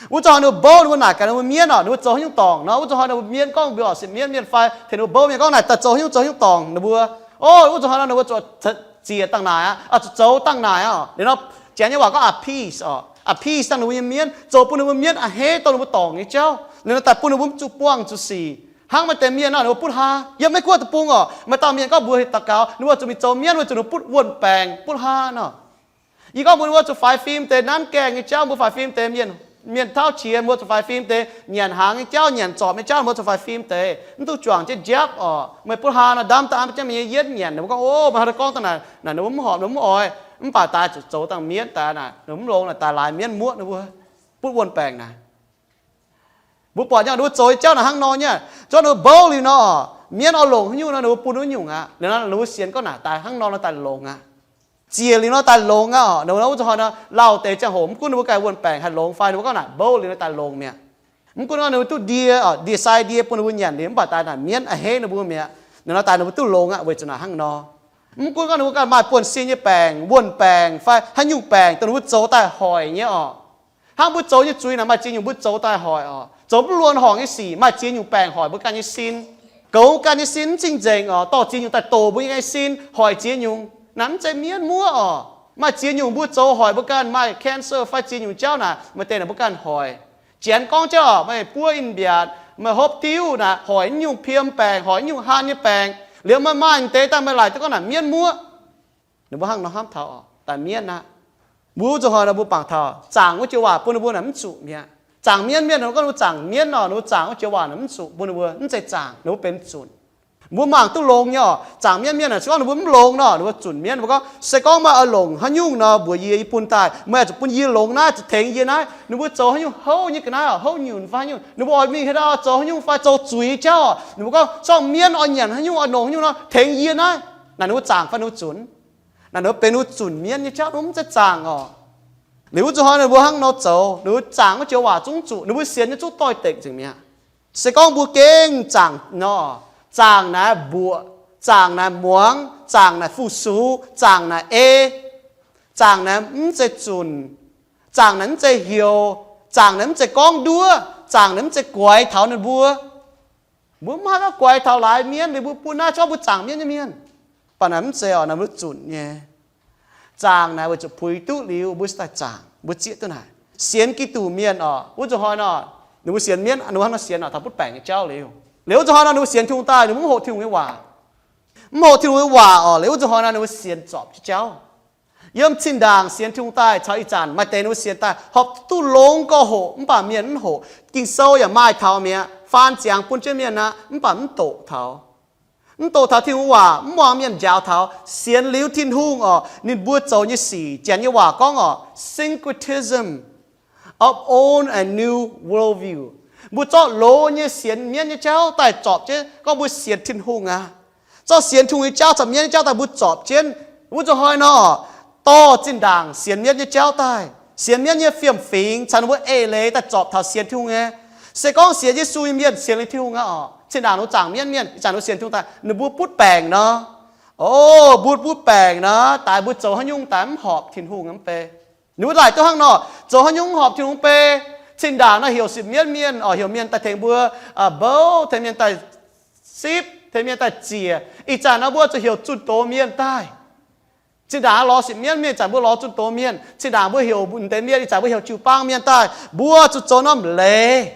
Wuov zuqc hnoi ninh mbuo bouv ninh mbuo naaic gaax ninh mbuo mienv orqc, ninh mbuo zoux haaix nyungc dorngc nor. Wuov zuqc hnoi ninh mbuo mienv gorngv mbuox sienx mienv mienh fai tengx ninh mbuo bouv mienh gorngv naaic daaih zoux haaix nyungc zoux haaix nyungc dorngc ninh mbuo. Ov, wuov zuqc hnoi nor ninh mbuo zuqc ziec dangh naaic aqv, zuqc zoux dangh naaic aqv. Liuz nor, Janx nyei waac gorngv appease orqc, appease dangh ninh mbuo nyei mienv, zoux bun ninh mbuo mienv a'hneiv dongh ninh mbuo dorngc nyei jauv. Liuz nor daaih bun ninh mbuo mv zuqc buangh zuqc sic. Hnangv maaih deix mienh nor ninh mbuo butv hlaav. Yiem Meiv Guoqv deic-bung orqc, maaih dauh mienh gorngv mbuox haaix dauh gaux ninh mbuo zuqc mingh zoux mienv, weic zuqc ninh mbuo butv wuonh baengc butv hlaav nor. Yie gorngv mbuox ninh mbuo zuqc faix fim deix nanv gaengh nyei jauv, mbuo faix fim deix mienh, mienh tauv qiex, mbuo zuqc faix fim deix nyanc hnaangx nyei jauv, nyanc zorpc nyei jauv, mbuo zuqc faix fim deix. Mv duqv juangc jienv njapv orqc. Meih butv hlaav nor ndamv daaih an jienv meih nyei yietv nyanc. Ninh mbuo gorngv, ov, meih haaix dauh gorngv dangh naaic, naaic ninh mbuo mv horpc, ninh mbuo mv oix. Mv baac daaih zuqc zoux dangh mienv daaih naaic, ninh mbuo mv longx naaic, daaih laaix mienv muoqv ninh mbuo, butv wuonh baengc naaic. Mbuo buatc nyei ninh mbuo zoux nyei jauv naaic hnangv nor nyei. Zorqv ninh mbuo bouv liuz nor, mienv oix longc haaix nyungc nor ninh mbuo bun wuov nyungc aqv. Liuz nor ninh mbuo sienx gorngv naaic daaih hnangv nor nor daaih longx aqv. Ziec liuz nor daaih longx aqv orqc. Ninh mbuo wuov zuqc hnoi nor lauh deix ziangh hoc mv gunv ninh mbuo ganh wuonh baengc haih longx fai, ninh mbuo gorngv naaic bouv liuz nor daaih longx mi'aqv. Mv gunv gorngv ninh mbuo duqv ndie, ndie-sai ndie bun ninh mbuo nyanc liuz mv baac daaih naaic mienv a'hneiv ninh mbuo mi'aqv. Ninh nor daaih ninh mbuo duqv longx aqv weic zuqc naaic hnangv nor. Mv gunv gorngv ninh mbuo ganh maaih buonv-sin nyei baengc, wuonh baengc fai haaix nyungc baengc dongh ninh mbuo zoux daaih hoic nyei orqc. Hnangv mbuo zoux nyei zuiz naaic maaih ziex nyungc mbuo zoux daaih hoic orqc. Zoux mv luonx horngc nyei sic maaih ziex nyungc baengc hoic mbuo ganh nyei sin. Goux ganh nyei sin mv cing-nzengc orqc, dorh ziex nyungc daaih doqc mbuo nyei sin, hoic ziex nyungc. Naaic mv zeiz mienv muoqv orqc. Maaih ziex nyungc mbuo zoux hoic mbuo ganh, maaih cancer fai ziex nyungc jauv naaic, maaih deix naaic mbuo ganh hoic. Janx gorngv jauv orqc, meih buov in-mbiaatc, meih hopv diuv naaic, hoic nyungc piem baengc, hoic nyungc han nyei baengc. Liuz meih maaih deix daaih meih laaic duqv gorngv naaic mienv muoqv. Ninh mbuo hnangv nor hnamv taux orqc, daaih mienv aqv. Mbuo wuov zuqc hnoi nor mbuo bangc taux zaangc wuov joux waac bun ninh mbuo naaic mv zuqc mi'aqv. Zaangc mienv mienh nor gorngv ninh mbuo zaangc mienv nor, ninh mbuo zaangc wuov joux waac naaic mv zuqc bun ninh mbuo, mv zeiz zaangc, ninh mbuo benx zunc. Mbuo mangc duqv longx nyei orqc. Zaangc mienv mienh naaic se gorngv ninh mbuo mv longx nor, ninh mbuo zunc mienv. Mbuo gorngv, se gorngv meih oix longc haaix nyungc nor, mbuox yie, yie bun daaih. Meih oix zuqc bun yie longx naaiv, zuqc tengx yie naaiv. Ninh mbuo zoux haaix nyungc houv nyei ga'naaiv orqc, houv nyunc fai haaix nyungc, ninh mbuo oix mingh haaix dauh zoux haaix nyungc fai zoux zuiz jauv orqc, ninh mbuo gorngv, se gorngv mienv oix nyanc haaix nyungc, oix longc haaix nyungc nor, tengx yie naaiv. Naaic ninh mbuo zaangc fai ninh mbuo zunc. Naaic ninh mbuo benx ninh mbuo zunc mienv nyei jauv, ninh mbuo mv zeiz zaangc orqc. Liuz wuov zuqc hnoi ninh mbuo hnangv nor zoux, ninh mbuo zaangc wuov joux waac zungv zuqc, ninh mbuo sienx nyei zungv doix-dekc nzengc mi'aqv. Se gorngv mbuo gengh zaangc nor, zaangc naaic mbuoqc, zaangc naaic muangx, zaangc naaic fu-sux, zaangc naaic ei, zaangc naaic mv zeiz zunc, zaangc naaic mv zeiz heuc, zaangc naaic mv zeiz gorngv nduov, zaangc naaic mv zeiz guaix taux ninh mbuo. Mbuo mv haih gorngv guaix taux laaix mienv, liuz mbuo bun naaiv gorngv mbuo zaangc mienv nyei mienh. Mv baac naaic mv zeiz orqc, naaic mbuo zunc nyei. Zaangc naaic weic zuqc puix duqv liuz mbuo daaih zaangc, mbuo zieqv duqv naaic. Sienx Giduc mienh orqc, wuov zuqc hnoi nor, ninh mbuo sienx mienv, ninh mbuo hnangv nor sienx orqc, taux butv baengc nyei jauv liuz. Liuz wuov zuqc hnoi nor ninh mbuo sienx Tin-Hungh daaih, ninh mbuo mv hoqc Tin-Hungh nyei waac. Mv hoqc Tin-Hungh nyei waac orqc, liuz wuov zuqc hnoi nor ninh mbuo sienx zorpc jienv jauv. Yiem zinh ndaangc sienx Tin-Hungh daaih caux ih zanc maaih deix ninh mbuo sienx daaih horpc duqv longx gorx hoqc, mv baac mienh mv hoqc. Ging-Sou yaac maaih taux mi'aqv, faan ziangx bun jienv mienh aqv, mv baac mv doqc taux. Mv doqc taux Tin-Hungh waac, mv muangx mienh njaaux taux. Sienx liuz Tin-Hungh orqc, ninh mbuo zoux nyei sic, Janx nyei waac gorngv orqc, syncretism of old and new worldview. Mbuo zorqv loz nyei sienx mienv nyei jauv daaih zorpc jienv gorngv mbuo sienx Tin-Hungh aqv. Zorqv sienx Tin-Hungh nyei jauv caux mienv nyei jauv daaih mbuo zorpc jienv. Wuov zuqc hnoi nor, dorh zinh ndaangc sienx mienv nyei jauv daaih, sienx mienv nyei fiem-fingx caux ninh mbuo eix leiz daaih zorpc taux sienx Tin-Hungh nyei. Se gorngv sienx Yesu nyei mienh sienx liuz Tin-Hungh aqv orqc, zinh ndaangc ninh mbuo zaangc mienv mienh, ih zanc ninh mbuo sienx Tin-Hungh daaih, ninh mbuo butv baengc nor, o, mbuo butv baengc nor, daaih mbuo zoux haaix nyungc daaih mv horpc Tin-Hungh mv bei. Ninh mbuo laaic duqv hnangv nor, zoux haaix nyungc mv horpc Tin-Hungh bei. Zinh ndaangc nor heuc sipv mienv mienh, o, heuc mienh daaih tengx mbuo, a, bouv, tengx mienh daaih sipv, tengx mienh daaih ziec. Ih zanc nor mbuo zuqc heuc zunh doz mienh daaih. Zinh ndaangc lorz sipv mienv mienh, ih zanc mbuo lorz zunh doz mienh. Zinh ndaangc mbuo heuc deix mienh, ih zanc mbuo heuc jiu-baang mienh daaih. Mbuo zuqc zoux norm leiz.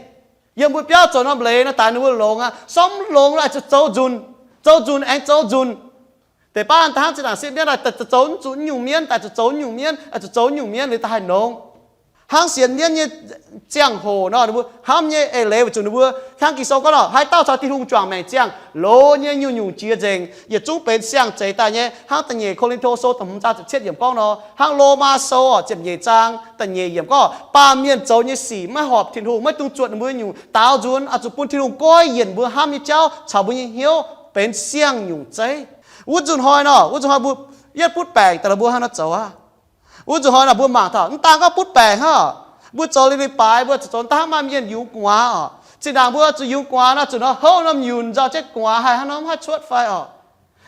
Yiem mbuo biauv zoux norm leiz nor, daaih ninh mbuo longx aqv. Sortv mv longx lorqc, zuqc zoux nzunc. Zoux nzunc aengx zoux nzunc. Deix baav daaih hnangv zinh ndaangc sipv mienv daaih zoux mv zuqc nyungc mienv, daaih zuqc zoux nyungc mienv, zuqc zoux nyungc mienv liuz daaih haih longx. Hnangv sienx mienv nyei ziangh hoc nor, ninh mbuo hnamv nyei eix leiz weic zuqc ninh mbuo hnangv Ging-Sou gorngv nor, haaix dauh caux Tin-Hungh juangc maengc ziangh, loz nyei nyungc-nyungc jiex nzengc, yietc zungv benx siang-zeix daaih nyei. Hnangv da'nyeic Ko^lin^to Sou da'hmz zaang ziepc cietv yiemc gorngv nor, hnangv Lomaa Sou ziepc nyeic zaang da'nyeic yiemc gorngv, baamh mienh zoux nyei sic maiv horpc Tin-Hungh, maiv dungx zuotc ninh mbuo nyungc daaux nzuonx, oix zuqc bun Tin-Hungh goiv yienc mbuo hnamv nyei jauv caux mbuo nyei hnyouv benx siang-nyungc zeiv. Wuov nzunc hnoi nor, wuov nzunc hnoi mbuo yietv butv baengc daaih, mbuo hnangv nor zoux aqv. Wuov nzunc hnoi nor mbuo mangc taux mv daan gorngv butv baengc hnangv, mbuo zoux liuz leiz-baaix mbuo zuqc zoux daaih hnangv maaih mienh yungz gu'nguaaz oc. Zinh ndaangc mbuo zuqc yungz gu'nguaaz nor, zuqc nor houv norm nyunc nzauh jienv gu'nguaaz haih hnangv nor mv haih cuotv fai oc.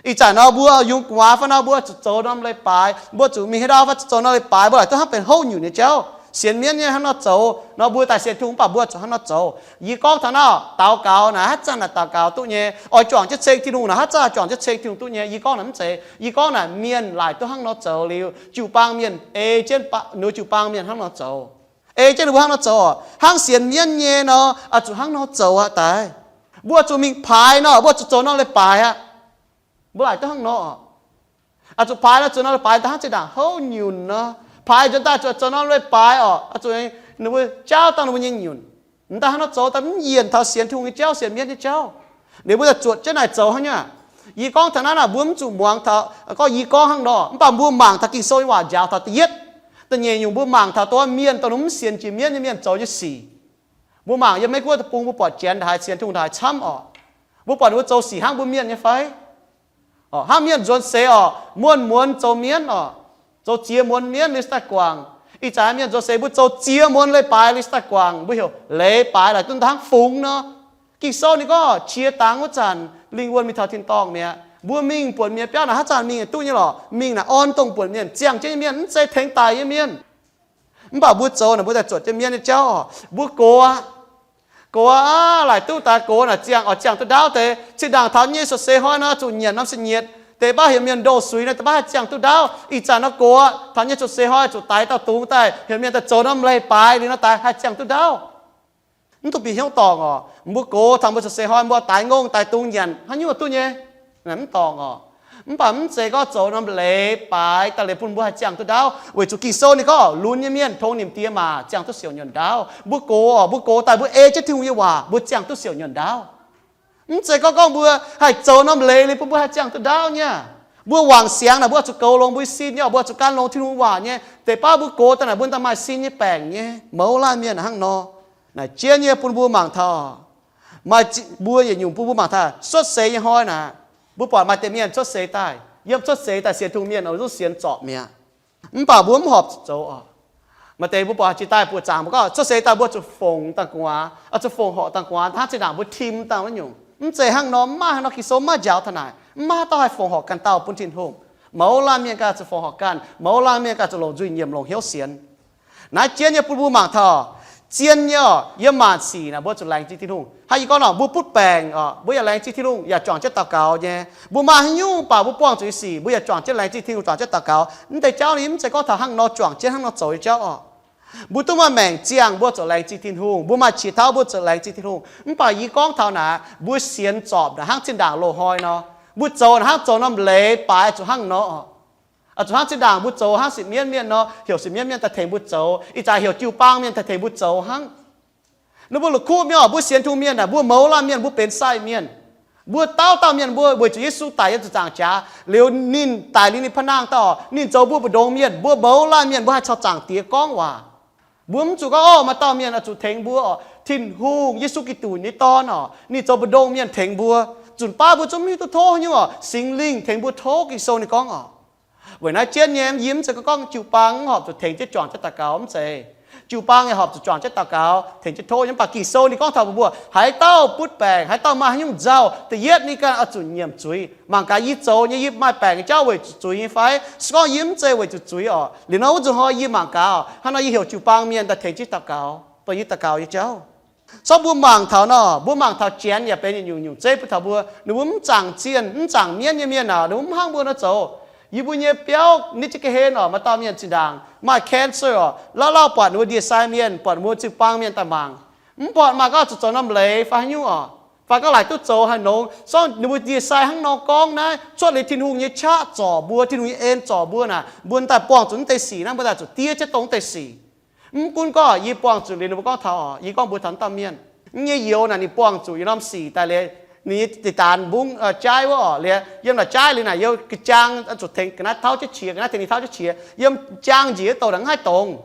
Ih zanc nor mbuo yungz gu'nguaaz fai nor mbuo zuqc zoux norm leiz-baaix, mbuo zuqc mingh haaix ndau fai zuqc zoux norm leiz-baaix, mbuo laaic duqv hnangv benx houv nyunc nyei jauv. Sienx mienv nyei hnangv nor zoux nor, mbuo daaih sienx Tin-Hungh mv baac mbuo zuqc hnangv nor zoux. Yie gorngv taux naaiv daux gaux naaic, haaix zanc naaic daux gaux duqv nyei. Oix juangc jienv ceng Tin-Hungh naaic, haaix zanc juangc jienv ceng Tin-Hungh duqv nyei. Yie gorngv naaic mv zeiz, yie gorngv naaic mienh laaic duqv hnangv nor zoux liuz, jiu-baang mienh ei jienv, jiu-baang mienh hnangv nor zoux, ei jienv ninh mbuo hnangv nor zoux. Hnangv sienx mienv nyei nor, oix zuqc hnangv nor zoux aqv daaih. Mbuo zuqc mingh paaix nor, mbuo zuqc zoux norm leiz-baaix aqv. Mbuo laaic duqv hnangv nor. Oix zuqc paaix nor, zoux norm leiz-baaix daaih hnangv zinh ndaangc houv nyunc nor. Paaix nzuonx daaih zuqc zoux norm leiz-baaix oc, oix zuqc ninh mbuo jaauv dangh ninh mbuo nyei nyunc. M'daaih hnangv nor zoux daaih mv yienc taux sienx Tin-Hungh nyei jauv, sienx mienv nyei jauv. Ninh mbuo zuqc jienv naaic zoux hnangv nyei. Yie gorngv taux naaiv naaic, mbuo mv zuqc muangx taux gorngv yie gorngv hnangv nor, mv baac mbuo mangc taux Ging-Sou nyei waac njaaux taux da'yietv, da'nyeic nyungc mbuo mangc taux dongh mienh, dongh mv sienx jiex mienv nyei mienh zoux nyei sic. Mbuo mangc yiem Meiv Guoqv deic-bung mbuo buatc janx haaix sienx Tin-Hungh haaix camv oc. Mbuo buatc ninh mbuo zoux sic hnangv mbuo mienh nyei fai? Hnangv mienh nzuonx seix oc, muonz-muonz zoux mienv oc, zoux ziex muonz mienv liuz daaih guangc. Ih zanc mienh nzuonx seix mbuo zoux ziex muonz leiz-baaix liuz daaih guangc, mbuo heuc leiz-baaix laaic duqv hnangv fungx nor. Ging-Sou ninh gorngv qiex dangx wuov zanc lingh wuonh mingh taux tin-dorngh mi'aqv. Mbuo mingh buonc mienh biauv naaic haaix zanc mingh duqv nyei lorqc. Mingh naaic orn dongh buonc mienh, ziangh jienv nyei mienh, mv zeiz tengx daic nyei mienh. Mv baac mbuo zoux naaic mbuo daaih zuotc jienv mienv nyei jauv oc. Mbuo gox aqv. Gox aqv, laaic duqv daaih gox naaic ziangh oix ziangh duqv ndaauv deix. Zinh ndaangc taux nyei cuotv seix hnoi nor zuqc nyanc norm seix nyieqc, deix baav heuc mienh ndoh suix nor, deix baav haih ziangh duqv ndaauv. Ih zanc nor gox aqv, taux nyei cuotv seix hnoi zuqc daix dauh dungz daaih heuc mienh daaih zoux norm leiz-baaix liuz nor daix haih ziangh duqv ndaauv. Mv dungx bieqc hnyouv dorngc oc. Mbuo gox taux mbuo cuotv seix hnoi mbuo daix ngongh daix dungz nyanc hnangv nyungc duqv nyei. Mv dorngc oc. Mv baac mv zeiz gorngv zoux norm leiz-baaix daaih liuz bun mbuo haih ziangh duqv ndaauv. Weic zuqc Ging-Sou ninh gorngv lunx nyei mienh tongx nimc die maac ziangh duqv siouc nyuonh ndaauv. Mbuo gox oc, mbuo gox daaih mbuo ei jienv Tin-Hungh nyei waac mbuo ziangh duqv siouc nyuonh ndaauv. Mv zeiz gorngv gorngv mbuo haih zoux norm leiz liuz bun mbuo haih ziangh duqv ndaauv nyei. Mbuo wangc siangx naaic mbuo oix zuqc goux longx mbuo sin nyei oc, mbuo oix zuqc gan longx Tin-Hungh waac nyei. Deix baav mbuo gox daaih naaic mbuo daaih maaih sin nyei baengc nyei. Mouz laanh mienh hnangv nor. Naaic jienv nyei bun mbuo mangc taux, maaih mbuo yietc nyungc bun mbuo mangc taux cuotv seix nyei hnoi naaic, mbuo buatc maaih deix mienh cuotv seix daaih, yiem cuotv seix daaih sienx Tin-Hungh mienh oix zuqc sienx zorpc mi'aqv. Mv baac mbuo mv horpc zuqc zoux oc. Maaih deix mbuo buatc jiex daaih buoqc zaangc mbuo gorngv cuotv seix daaih mbuo zuqc fongc dangh gu'nguaaz, oix zuqc fongc horqc dangh gu'nguaaz hnangv zinh ndaangc mbuo tim dangh wuov nyungc. Mv zeiz hnangv nor, mv maaih hnangv nor, Ging-Sou mv maaih njaaux taux naaic. Mv maaih dauh haih fongc horqc ganh dauh bun Tin-Hungh. Mouz laanh mienh ganh zuqc fongc horqc ganh, mouz laanh mienh ganh zuqc longc nzuih nyiemc longc hnyouv sienx. Naaiv jienv nyei bun mbuo mangc taux, zien nyei oc, yiem maanc sic naaic mbuo zuqc laengz zingh Tin-Hungh. Hnangv yie gorngv nor, mbuo butv baengc oc, mbuo yaac laengz zingh Tin-Hungh, yaac juangc jienv daux gaux nyei. Mbuo maaih haaix nyungc baac mbuo buangh zuqc nyei sic, mbuo yaac juangc jienv laengz zingh Tin-Hungh, juangc jienv daux gaux. Mv deix jauv ninh mv zeiz gorngv taux hnangv nor juangc jienv hnangv nor zoux nyei jauv oc. Mbuo duqv maaih maengc ziangh mbuo zuqc laengz zingh Tin-Hungh, mbuo maaih qiex tauv mbuo zuqc laengz zingh Tin-Hungh. Mv baac yie gorngv taux naaic, mbuo sienx zorpc naaic hnangv zinh ndaangc loz-hnoi nor, mbuo zoux naaic hnangv zoux norm leiz-baaix zuqc hnangv nor. Zuqc hnangv zinh ndaangc mbuo zoux hnangv sienx mienv mienh nor, heuc sienx mienv mienh daaih tengx mbuo zoux. Ih zanc heuc jiu-baang mienh daaih tengx mbuo zoux hnangv. Ninh mbuo la'kuqv mienh oc, mbuo sienx Tin-Hungh mienh naaic, mbuo mouz laanh mienh, mbuo benx sai mienh. Mbuo dauh dauh mienh mbuo weic zuqc Yesu daic yiem ziepc nzaangc jaax liuz, ninh daic liuz ninh pa'naangh dauh, ninh zoux mbuo mbu'ndongx mienh. Mbuo mouz laanh mienh mbuo haih caux Zaangc Diex gorngv waac. Mbuo mv zuqc gorngv, o, maaih dauh mienh oix zuqc tengx mbuo oc. Tin-Hungh, Yesu Giduc nyei Dorn oc, ninh zoux mbu'ndongx mienh tengx mbuo. Zunc baav mbuo zungv mv hiuv duqv tov haaix nyungc oc, Singx Lingh tengx mbuo tov Ging-Sou ninh gorngv oc. Weic naaiv jienv nyei, yie mv zeiz gorngv jiu-baang mv horpc zuqc tengx jienv juangc jienv daux gaux, mv zeiz. Jiu-baang yaac horpc zuqc juangc jienv daux gaux, tengx jienv tov nyei. Mv baac Ging-Sou ninh gorngv taux mbuo, haaix dauh butv baengc, haaix dauh maaih haaix nyungc nzauh, da'yietv ninh ganh oix zuqc nyiemc zuiz. Mangc gaax yie zoux nyei, yie maaih baengc nyei jauv weic zuqc zuiz nyei fai? Se gorngv yie mv zeiz weic zuqc zuiz oc, liuz nor wuov nzunc hnoi yie mangc gaax, hnangv nor yie heuc jiu-baang mienh daaih tengx jienv daux gaux, dongh yie daux gaux nyei jauv. Corc mbuo mangc taux nor, mbuo mangc taux janx yaac benx yietc nyungc nyungc zeiv bun taux mbuo. Ninh mbuo mv zaangc zienh, mv zaangc mienv nyei mienh aac, ninh mbuo mv hnangv mbuo nor zoux. Yie mbuo nyei biauv nitv jienv ga'hlen oc, maaih dauh mienh zinh ndaangc maaih cancer oc, lauh lauh buatc ninh mbuo ndie-sai mienh, buatc ninh mbuo jiu-baang mienh daaih mangc. Mv buatc maaih gorngv zuqc zoux norm leiz fai haaix nyungc oc, fai gorngv laaic duqv zoux haaix nor gorngv naaiv, ninh mbuo ndie-sai hnangv nor gorngv naaiv, cuotv liuz Tin-Hungh nyei qaqv zorc mbuo, Tin-Hungh nyei en zorc mbuo naaic, mbuo daaih buangh zuqc naaiv deix sic naaiv, mbuo daaih zuqc diev jienv dongh naaiv deix sic. Mv gunv gorngv yie buangh zuqc liuz ninh mbuo gorngv taux, yie gorngv mbuo taux naaiv dauh mienh, yie nyei youz naaic ninh buangh zuqc yietc norm sic daaih liuz, ninh nyei deix daanx mbungv jaaiv wuov oc, liuz yiem naaic jaaiv liuz naaic yiem ga'jang zuqc tengx ga'naaiv tauv jienv qiex, ga'naaiv tengx ninh tauv jienv qiex, yiem jaang njiec douh naaic mv haih dongz.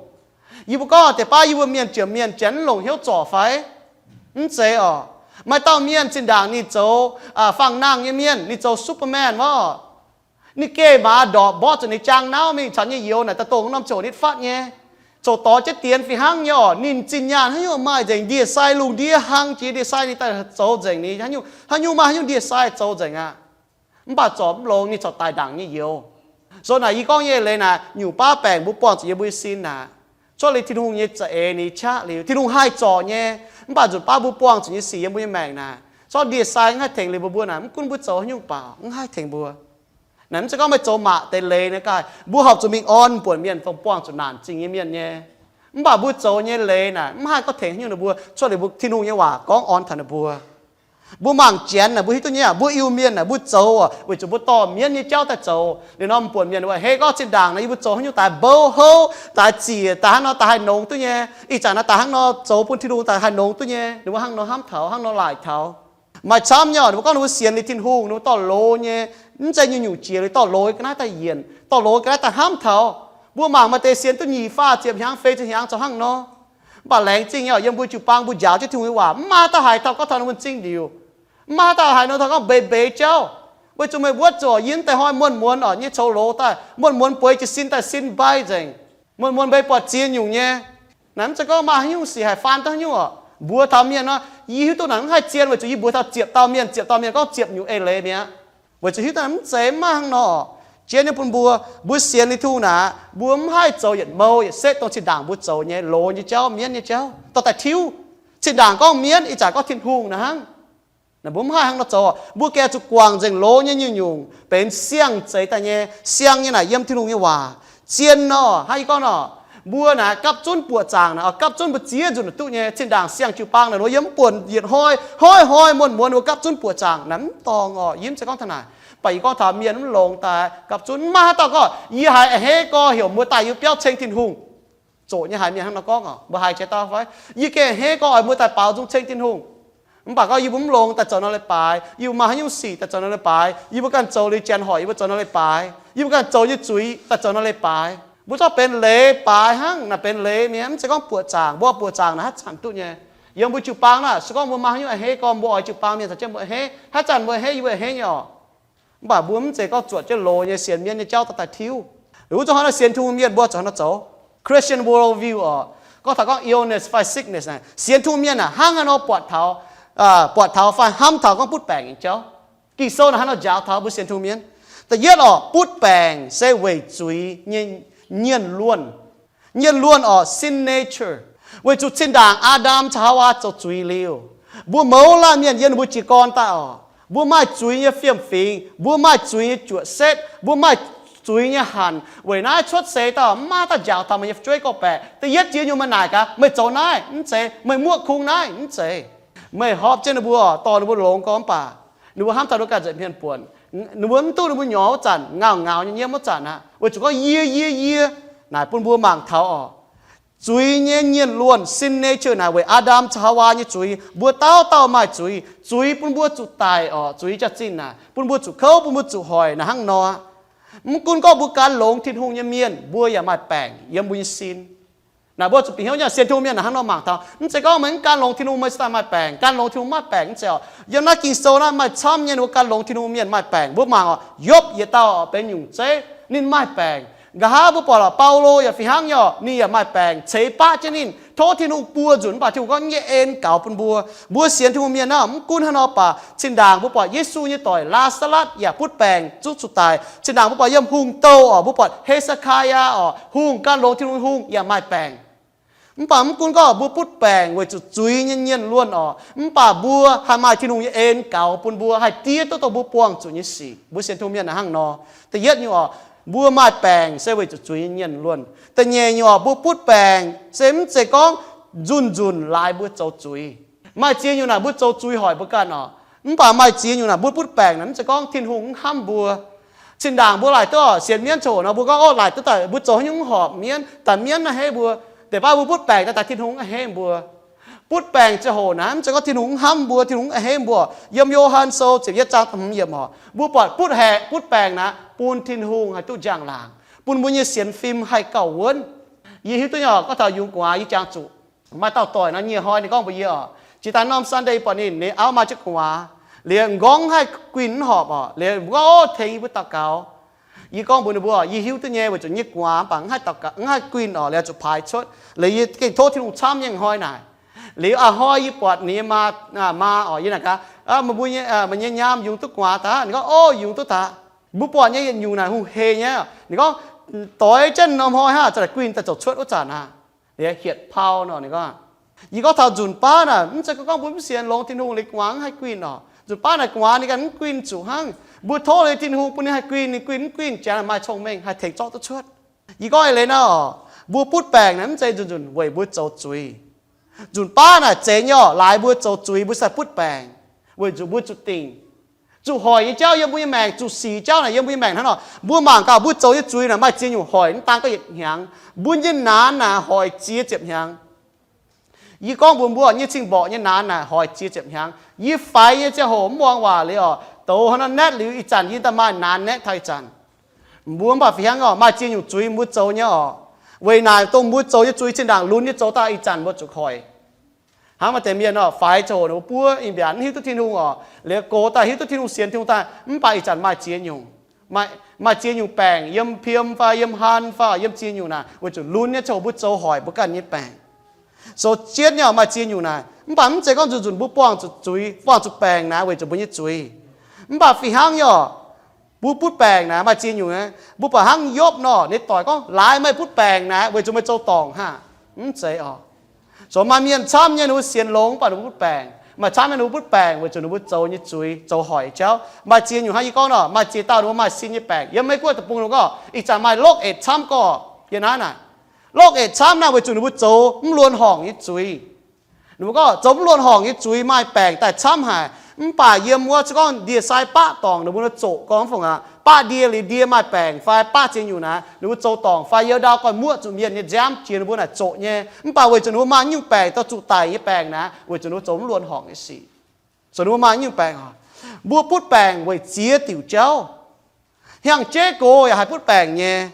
Yie mbuo gorngv deix baav yie mbuo mienh jomc mienh janx mv longc hnyouv zorc fai? Mv zeiz oc. Maaih dauh mienh zinh ndaangc ninh zoux faang-nangh nyei mienh, ninh zoux Superman wuov oc. Ninh geh maaz ndorpc mborqv zuqc ninh jaang nauv mingh, caux nyei youz naaic daaih dongh norm ziouc nitv fatv nyei, coc dorh jienv dienx fih hnangv nyei oc. Ninh zinh nyaanh haaix nyungc maaih nzengc, ndie-sai lungh ndiev hlang jiex ndie-sai ninh daaih zoux nzengc, ninh haaix nyungc maaih haaix nyungc ndie-sai zoux nzengc aqv. Mv baac zorc mv longx, ninh corc daic ndaangc nyei youz. So naaic yie gorngv nyei leiz naaic, nyungc baav baengc mbuo buangh zuqc yiem mbuo nyei sin naaic. cuotv liuz Tin-Hungh nyei za'eix ninh qaqv liuz. Tin-Hungh haih zorc nyei, mv baac nzunc baav mbuo buangh zuqc nyei sic yiem mbuo nyei maengc naaic, zorqv ndie-sai mv haih tengx liuz mbuo, mbuo naaic mv gunv mbuo zoux haaix nyungc baac mv haih tengx mbuo. Naaic mv zeiz gorngv meih zoux maac deix leiz naaic gaaih mbuo horpc zuqc mingh orn buonc mienh, dongh buangh zuqc naanc zingh nyei mienh nyei. Mv baac mbuo zoux nyei leiz naaic mv haih gorngv tengx haaix nyungc ninh mbuo, cuotv liuz mbuo Tin-Hungh nyei waac gorngv orn taux ninh mbuo. Mbuo mangc Janx naaic mbuo hiuv duqv nyei aqv, mbuo Iu-Mienh naaic mbuo zoux weic zuqc mbuo dorh mienv nyei jauv daaih zoux. Liuz nor mv buonc mienh heuc gorngv zinh ndaangc naaic yie mbuo zoux haaix nyungc daaih mbouv houv, daaih ziec, daaih hnangv nor daaih haih nongx duqv nyei. Ih zanc naaiv daaih hnangv nor zoux bun Tin-Hungh daaih haih nongx duqv nyei. Ninh mbuo hnangv nor hnamv taux, hnangv nor laaic taux. Maaih camv nyei, ninh mbuo gorngv ninh mbuo sienx liuz Tin-Hungh, ninh mbuo dorh loz nyei, mv zeiz nyungc-nyungc jiex liuz dorh loz ga'naaiv daaih yienc, dorh loz ga'naaiv daaih hnamv taux. Mbuo mangc maaih deix sienx duqv nyic faah ziepc hnyangx, feix ziepc hnyangx zoux hnangv nor. Mv baac laengz zingh nyei, yiem mbuo jiu-baang mbuo njaaux jienv Tin-Hungh nyei waac mv maaih dauh haiz taux gorngv taux ninh mbuo m'zing ndiux. Mv maaih dauh haiz nor taux gorngv mbeix mbeix jauv. Weic zuqc meih wuov zuqc yie mv deix hnoi muonz-muonz orqc nyei coux loz daaih, muonz-muonz bueix jiez sin daaih sin mbai nzengc. Muonz-muonz mbeix buatc ziex nyungc nyei. Naaic mv zeiz gorngv maaih haaix nyungc sic haih faan duqv haaix nyungc orqc. Mbuox taux mienh nor, yie hiuv duqv naaic mv haih zien weic zuqc yie mbuox taux ziepc dauh mienh, ziepc dauh mienh gorngv ziepc nyungc eix leiz mi'aqv. Weic zuqc hiuv duqv naaic mv zeiz, mv maaih hnangv nor. Jiex nyei bun mbuo, mbuo sienx liuz Tin-Hungh naaic, mbuo mv haih zoux yietc mouh yietc setv dongh zinh ndaangc mbuo zoux nyei loz nyei jauv, mienv nyei jauv dorh daaih tiuv. Zinh ndaangc gorngv mienv, ih zanc gorngv Tin-Hungh naaic hnangv. Naaic mbuo mv haih hnangv nor zoux. Mbuo gengh zuqc guangc nzengc loz nyei nyungc-nyungc benx siang-zeix daaih nyei. Siang nyei naaic yiem Tin-Hungh nyei waac. Zien nor, hnangv yie gorngv nor, mbuo naaic gapv zunv buoqc zaangc naaic, gapv zunv mbuo ziex nzunc duqv nyei. Zinh ndaangc siang-jiu-baang naaic, ninh mbuo yiem mv buonc yietc hnoi, hnoi-hnoi muonz-muonz ninh mbuo gapv zunv buoqc zaangc naaic mv dorngx orqc. Yie mv zeiz gorngv taux naaic, mv baac yie gorngv taux mienh mv longx daaih gapv zunv. Mv maaih haaix dauh gorngv, yie haiz a'hneiv gorx heuc mbuo daaih yiem biauv ceng Tin-Hungh. Zoqc nyei haiz mienh hnangv nor gorngv orqc. Mbuo haiz jiex dauh fai? Yie gengh a'hneiv gorx oix mbuo daaih baaux nzung ceng Tin-Hungh. Mv baac gorngv yie mbuo mv longx daaih zoux nor leiz-baaix, yie mbuo maaih haaix nyungc sic daaih zoux nor leiz-baaix, yie mbuo ganh zoux liuz janx horpc yie mbuo zoux nor leiz-baaix, yie mbuo ganh zoux nyei zuiz daaih zoux nor leiz-baaix, mbuo zorqv benx leiz-baaix hnangv. Naaic benx leiz mienh, mv zeiz gorngv buoqc zaangc. Mbuo buoqc zaangc naaic haaix zanc duqv nyei. Yiem mbuo jiu-baang naaic, se gorngv mbuo maaih haaix nyungc a'hneiv gorx, mbuo oix jiu-baang mienh caux jienv mbuo a'hneiv. Haaix zanc mbuo a'hneiv, yie mbuo a'hneiv nyei orqc. Mv baac mbuo mv zeiz gorngv zuotc jienv loz nyei sienx mienv nyei jauv daaih daaih tiuv. Wuov zuqc hnangv nor sienx Tin-Hungh mienh mbuo zuqc hnangv nor zoux. Christian worldview orqc, gorngv taux gorngv illness fai sickness naaic, sienx Tin-Hungh mienh naaic hnangv haaix nor buatc taux, buatc taux fai hnamv taux gorngv butv baengc nyei jauv. Ging-Sou naaic hnangv nor njaaux taux mbuo sienx Tin-Hungh mienh. Da'yietv orqc, butv baengc se weic zuiz nyei nyienh luonh. Nyienh luonh orqc, sin nature. Weic zuqc zinh ndaangc Aa^ndam caux Haawaa zoux zuiz liuz, mbuo mouz laanh mienh yiem ninh mbuo jiez gorn daaih orqc, mbuo maaih zuiz nyei fiem-fingx, mbuo maaih zuiz nyei juoqc setv, mbuo maaih zuiz nyei hanc. Weic naaiv cuotv seix dauh mv maaih dauh njaaux taux meih nyei fu'jueiv gorngv-baeqc, da'yietv ziex nyungc meih naaic gaax, meih zoux naaiv mv zeiz, meih muoqv kungx naaiv mv zeiz. Meih horpc jienv ninh mbuo orqc, dorh ninh mbuo longx gorx mv baac ninh mbuo hnamv taux ninh mbuo ganh nza'hmien buonc. Ninh mbuo mv duqv ninh mbuo nyorx wuov zanc, ngauh ngaux nyei nyiemv wuov zanc aqv. Weic zuqc gorngv yie, yie, yie naaic bun mbuo mangc taux orqc, zuiz nyei nyienh luonh, sin nature naaic weic Aa^ndam caux Haawaa nyei zuiz. Mbuo dauh dauh maaih zuiz. Zuiz bun mbuo zuqc daic orqc, zuiz jaax-zinh naaic bun mbuo zuqc kouv, bun mbuo zuqc hoic naaic hnangv nor. Mv gunv gorngv mbuo gan longx Tin-Hungh nyei mienh, mbuo yaac maaih baengc yiem mbuo nyei sin. Naaic mbuo zuqc bieqc hnyouv nyei sienx Tin-Hungh mienh naaic hnangv nor mangc taux, mv zeiz gorngv meih mv gan longx Tin-Hungh meih cingx daaih maaih baengc. Gan longx Tin-Hungh maaih baengc mv zeiz orqc. Yiem naaiv Ging-Sou naaiv maaih camv nyei mbuo gan longx Tin-Hungh mienh maaih baengc. Mbuo mangc orqc, Yopv yietc dauh orqc benx nyungc zeiv, ninh maaih baengc. Nqa'haav mbuo buatc orqc, Baulo yaac fih hnangv nyei orqc, ninh yaac maaih baengc. Ceix baqv jienv ninh, tov Tin-Hungh buo nzunc mv baac Tin-Hungh gorngv nyei en gaux bun mbuo. Mbuo sienx Tin-Hungh mienh naaiv mv gunv haaix nor baac, zinh ndaangc mbuo buatc Yesu nyei doic, Laa^saa^latv, yaac butv baengc zuqc zuqc daic. Zinh ndaangc mbuo buatc yiem hungh douh orqc, mbuo buatc He^se^kaa^yaa orqc, hungh gan longx Tin-Hungh hungh yaac maaih baengc. Mv baac mv gunv gorngv mbuo butv baengc weic zuqc zuiz nyei nyienh luonh orqc, mv baac mbuo haih maaih Tin-Hungh nyei en gaux bun mbuo haih diev duqv dongh mbuo buangh zuqc nyei sic. Mbuo sienx Tin-Hungh mienh naaic hnangv nor. Da'yietv nyungc orqc, mbuo maaih baengc se weic zuqc zuiz nyei nyienh luonh. Da'nyeic nyungc orqc, mbuo butv baengc se mv zeiz gorngv nzunc nzunc laaix mbuo zoux zuiz. Maaih ziex nyungc naaic mbuo zoux zuiz hoic mbuo ganh orqc. Mv baac maaih ziex nyungc naaic mbuo butv baengc naaic mv zeiz gorngv Tin-Hungh mv hnamv mbuo. Zinh ndaangc mbuo laaic duqv orqc, sienx mienv ziangh hoc nor mbuo gorngv, ov, laaic duqv daaih mbuo zoux haaix nyungc mv horpc mienv, daaih mienv mv a'hneiv mbuo. Deix baav mbuo butv baengc daaih, daaih Tin-Hungh mv a'hneiv mbuo. Butv baengc ziangh hoc naaic mv zeiz gorngv Tin-Hungh mv hnamv mbuo, Tin-Hungh mv a'hneiv mbuo. Yiem Yo^han Sou ziepc yietv zaang da'hmz yiemc orqc, mbuo buatc butv haeqc, butv baengc naaic bun Tin-Hungh haih duqv njang-laangc, bun mbuo nyei sienx fim haih gauh wuonv. Yie hiuv duqv nyei orqc, gorngv taux yungz gu'nguaaz yie jangx zuqc maaih dauh doic nor, nyic hnoi ninh gorngv mbuox yie orqc, jiex daaih norm Sunday buatc ninh, ninh auv maaih jienv gu'nguaaz, liuz nqorngv haih guinh mv horpc orqc, liuz gorngv, ov, tengx yie mbuo daux gaux. Yie gorngv mbuox ninh mbuo, yie hiuv duqv nyei weic zuqc nyei gu'nguaaz mv baac mv haih daux gaux, mv haih guinh orqc, liuz zuqc paaix cuotv. Liuz yie gengh tov Tin-Hungh camv nyei hnoi naaic. Liuz a'hnoi yie buatc ninh nyei maa, maa orqc, yie naaic gaax, meih mbuo nyei, meih nyei nyaam yungz duqv gu'nguaaz daaih? Ninh gorngv, ov, yungz duqv daaih. Mbuo buatc nyei yietc nyungc naaic hungh heh nyei. Ninh gorngv, doix jienv norm hnoi hnangv, za'gengh guinh daaih zoux cuotv wuov zanc aqv. Liuz hietc pau nor ninh gorngv, yie gorngv taux nzunc baav naaic, mv zeiz gorngv mbuo mv sienx longx Tin-Hungh liuz gu'nguaaz mv haih guinh orqc. Nzunc baav naaic gu'nguaaz ninh ganh mv guinh zuqc hnangv. Mbuo tov liuz Tin-Hungh bun ninh haih guinh, ninh guinh mv guinh, janx maaih cong-mengh haih tengx zorqv duqv cuotv. Yie gorngv eix leiz naaiv orqc, mbuo butv baengc naaic mv zeiz nzunc nzunc weic mbuo zoux zuiz. Nzunc baav naaic zeiz nyei orqc, laaix mbuo zoux zuiz mbuo sai butv baengc, weic zuqc mbuo zuqc dingc, zuqc hoic nyei jauv yiem mbuo nyei maengc, zuqc sic jauv naaic yiem mbuo nyei maengc hnangv nor. Mbuo mangc gaax mbuo zoux nyei zuiz naaic maaih ziex nyungc hoic, mv daan gorngv yietc hnyangx. Mbuo nyei naanx naaic hoic ziex ziepc hnyangx. Yie gorngv mbuox mbuo, yie nyei cing-mborqc nyei naanx naaic hoic ziex ziepc hnyangx. Yie faix nyei ziangh hoc mv muangx waac liuz orqc, douz hnangv nor naetv liuz, ih zanc yie daaih maaih naanx naetv taux ih zanc. Mbuo mv baac fih hnangv orqc, maaih ziex nyungc zuiz mbuo zoux nyei orqc. Weic naaic dongh mbuo zoux nyei zuiz zinh ndaangc lunx nyei zoux daaih ih zanc mbuo zuqc hoic. Hnangv maaih deix mienh orqc, faix ziangh hoc ninh mbuo buov ih mbiaatc mv hiuv duqv Tin-Hungh orqc, liuz gox daaih hiuv duqv Tin-Hungh, sienx Tin-Hungh daaih, mv baac ih zanc maaih ziex nyungc, maaih ziex nyungc baengc yiem piem fai yiem hlan fai yiem ziex nyungc naaic, weic zuqc lunx nyei ziangh hoc mbuo zoux hoic mbuo ganh nyei baengc. Sou jienv nyei orqc, maaih ziex nyungc naaic, mv baac mv zeiz gorngv nzunc nzunc mbuo buangh zuqc zuiz, buangh zuqc baengc naaic weic zuqc mbuo nyei zuiz. Mv baac fih hnangv nyei orqc, mbuo butv baengc naaic maaih ziex nyungc, mbuo baac hnangv Yopv nor, ninh doic gorngv, laaix meih butv baengc naaic weic zuqc meih zoux dorngc hnangv. Mv zeiz orqc. Sou maaih mienh camv nyei ninh mbuo sienx longx, mv baac ninh mbuo butv baengc. Maaih camv nyei ninh mbuo butv baengc weic zuqc ninh mbuo zoux nyei zuiz, zoux hoic jauv. Maaih ziex nyungc hnangv yie gorngv nor, maaih ziex dauh ninh mbuo maaih sin nyei baengc. Yiem Meiv-Guoqv deic-bung ninh mbuo gorngv, ih zanc maaih lookv eix camv gorqv, yie naaiv naaic. Lookv eix camv naaic weic zuqc ninh mbuo zoux mv luonx horngc nyei zuiz. Ninh mbuo gorngv zoux mv luonx horngc nyei zuiz maaih baengc daaih camv haic. Mv baac yiem wuov se gorngv ndie-sai baqv dorngc ninh mbuo nor zoqc gorngv fongc aqv. Baqv ndie liuz ndie maaih baengc fai baqv ziex nyungc naaic, ninh mbuo zoux dorngc fai youz ndau ganh muoqv zuqc mienh nyei nziaamv jiex ninh mbuo naaic zoqc nyei. Mv baac weic zuqc ninh mbuo maaih nyungc baengc dorh zuqc daic nyei baengc naaic, weic zuqc ninh mbuo zoux mv luonx horngc nyei sic. Zoux ninh mbuo maaih nyungc baengc oc. Mbuo butv baengc weic ziex diuc jauv. Hnyangx-jeiv gox yaac haih butv baengc nyei.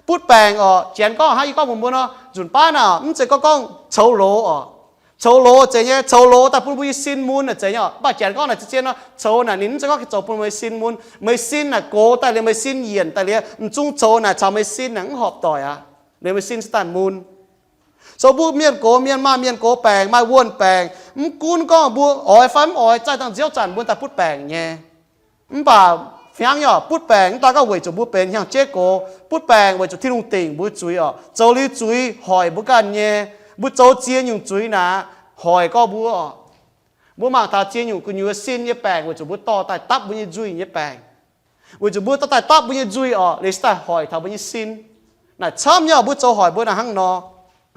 Butv baengc orqc, janx gorngv hnangv yie gorngv mbuox mbuo nor, nzunc baav naaic mv zeiz gorngv gorngv coux loz orqc. Coux loz zeiz nyei, coux loz daaih bun mbuo nyei sin mun naaic zeiz nyei orqc. Mv baac janx gorngv naaic zien-zien nor, coux naaic ninh mv zeiz gorngv zoux bun meih sin mun. Meih sin naaic gox daaih liuz meih sin yienc daaih liuz, m'zung coux naaic caux meih sin naaic mv horpc doic aqv. Liuz meih sin se daaih mun. Sou mbuo mienh gox mienh maaih mienh gox baengc, maaih wuonh baengc. Mv gunv gorngv mbuo oix fai mv oix, zaih dangh nziouv zanc mbuo daaih butv baengc nyei. Mv baac fih hnangv nyei orqc, butv baengc mv daan gorngv weic zuqc mbuo benx hnyangx-jeiv gox. Butv baengc weic zuqc Tin-Hungh dingc mbuo zuiz orqc. Zoux liuz zuiz hoic mbuo ganh nyei. Mbuo zoux ziex nyungc zuiz naaic hoic gorngv mbuo orqc. Mbuo mangc taux ziex nyungc gu'nyuoz sin nyei baengc weic zuqc mbuo dorh daaih dapv mbuo nyei nzuih nyei baengc. Weic zuqc mbuo dorh daaih dapv mbuo nyei nzuih orqc, liuz se daaih hoic taux mbuo nyei sin. Naaic camv nyei orqc, mbuo zoux hoic mbuo naaic hnangv nor.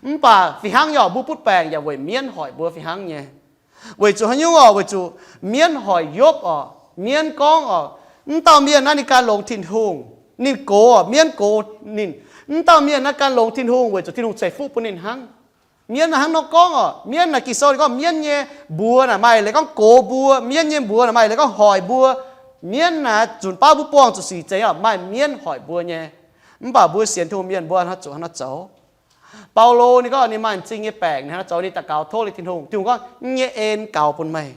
Mv baac fih hnangv nyei orqc, mbuo butv baengc yaac weic mienv hoic mbuo fih hnangv nyei. Weic zuqc haaix nyungc orqc? Weic zuqc mienv hoic Yopv orqc. Mienv gorngv orqc, mv dauh mienh naaiv ninh gan longx Tin-Hungh. Ninh gox orqc, mienv gox ninh. Mv dauh mienh naaiv gan longx Tin-Hungh weic zuqc Tin-Hungh ceix fuqv bun ninh hnangv. Mienv naaic hnangv nor gorngv orqc. Mienv naaic Ging-Sou ninh gorngv mienv nyei mbuox naaic maaih leiz gorngv gox mbuo. Mienv nyei mbuox naaic maaih leiz gorngv hoic mbuo. Mienv naaic nzunc baav mbuo buangh zuqc sic zeiz orqc, maaih mienv hoic mbuo nyei. Mv baac mbuo sienx Tin-Hungh mienh mbuo hnangv zuqc hnangv nor zoux. Baulo ninh gorngv ninh maaih m'zing nyei baengc, ninh hnangv nor zoux, ninh daux gaux tov liuz Tin-Hungh. Tin-Hungh gorngv, nyei en gaux bun meih.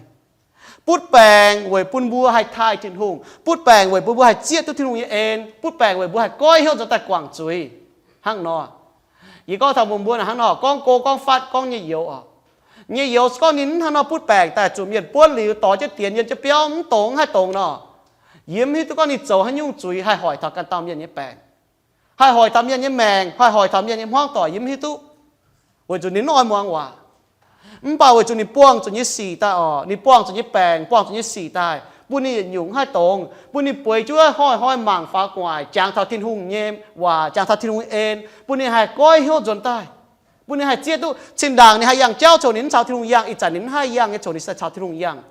Butv baengc weic bun mbuo haih taaih Tin-Hungh. Butv baengc weic bun mbuo haih zieqv duqv Tin-Hungh nyei en. Butv baengc weic mbuo haih goiv hnyouv nzuonx daaih guangc zuiz. Hnangv nor, yie gorngv taux mbuox mbuo naaic hnangv nor, gorngv go gorngv fatv gorngv nyei youz orqc. Nyei youz se gorngv ninh mv hnangv nor butv baengc daaih zuqc mienh buonv liuz dorh jienv dienx yiem jienv biauv mv dongz haih dongz nor, yie mv hiuv duqv gorngv ninh zoux haaix nyungc zuiz haih hoic taux ganh dauh mienh nyei baengc, haih hoic taux mienh nyei maengc, haih hoic taux mienh nyei hmuangv doic, yie mv hiuv duqv. Weic zuqc ninh mv oix muangx waac. Mv baac weic zuqc ninh buangh zuqc nyei sic daaih orqc, ninh buangh zuqc nyei baengc, buangh zuqc nyei sic daaih, bun ninh yietc nyungc mv haih dongz, bun ninh bueix jienv wuov hnoi-hnoi mangc faaux gu'nguaaic, jangx taux Tin-Hungh nyei waac, jangx taux Tin-Hungh nyei en, bun ninh haih goiv hnyouv nzuonx daaih, bun ninh haih zieqv duqv zinh ndaangc ninh haih yangh jauv coc ninh mv caux Tin-Hungh yangh, ih zanc ninh mv haih yangh nyei coc ninh se caux Tin-Hungh yangh.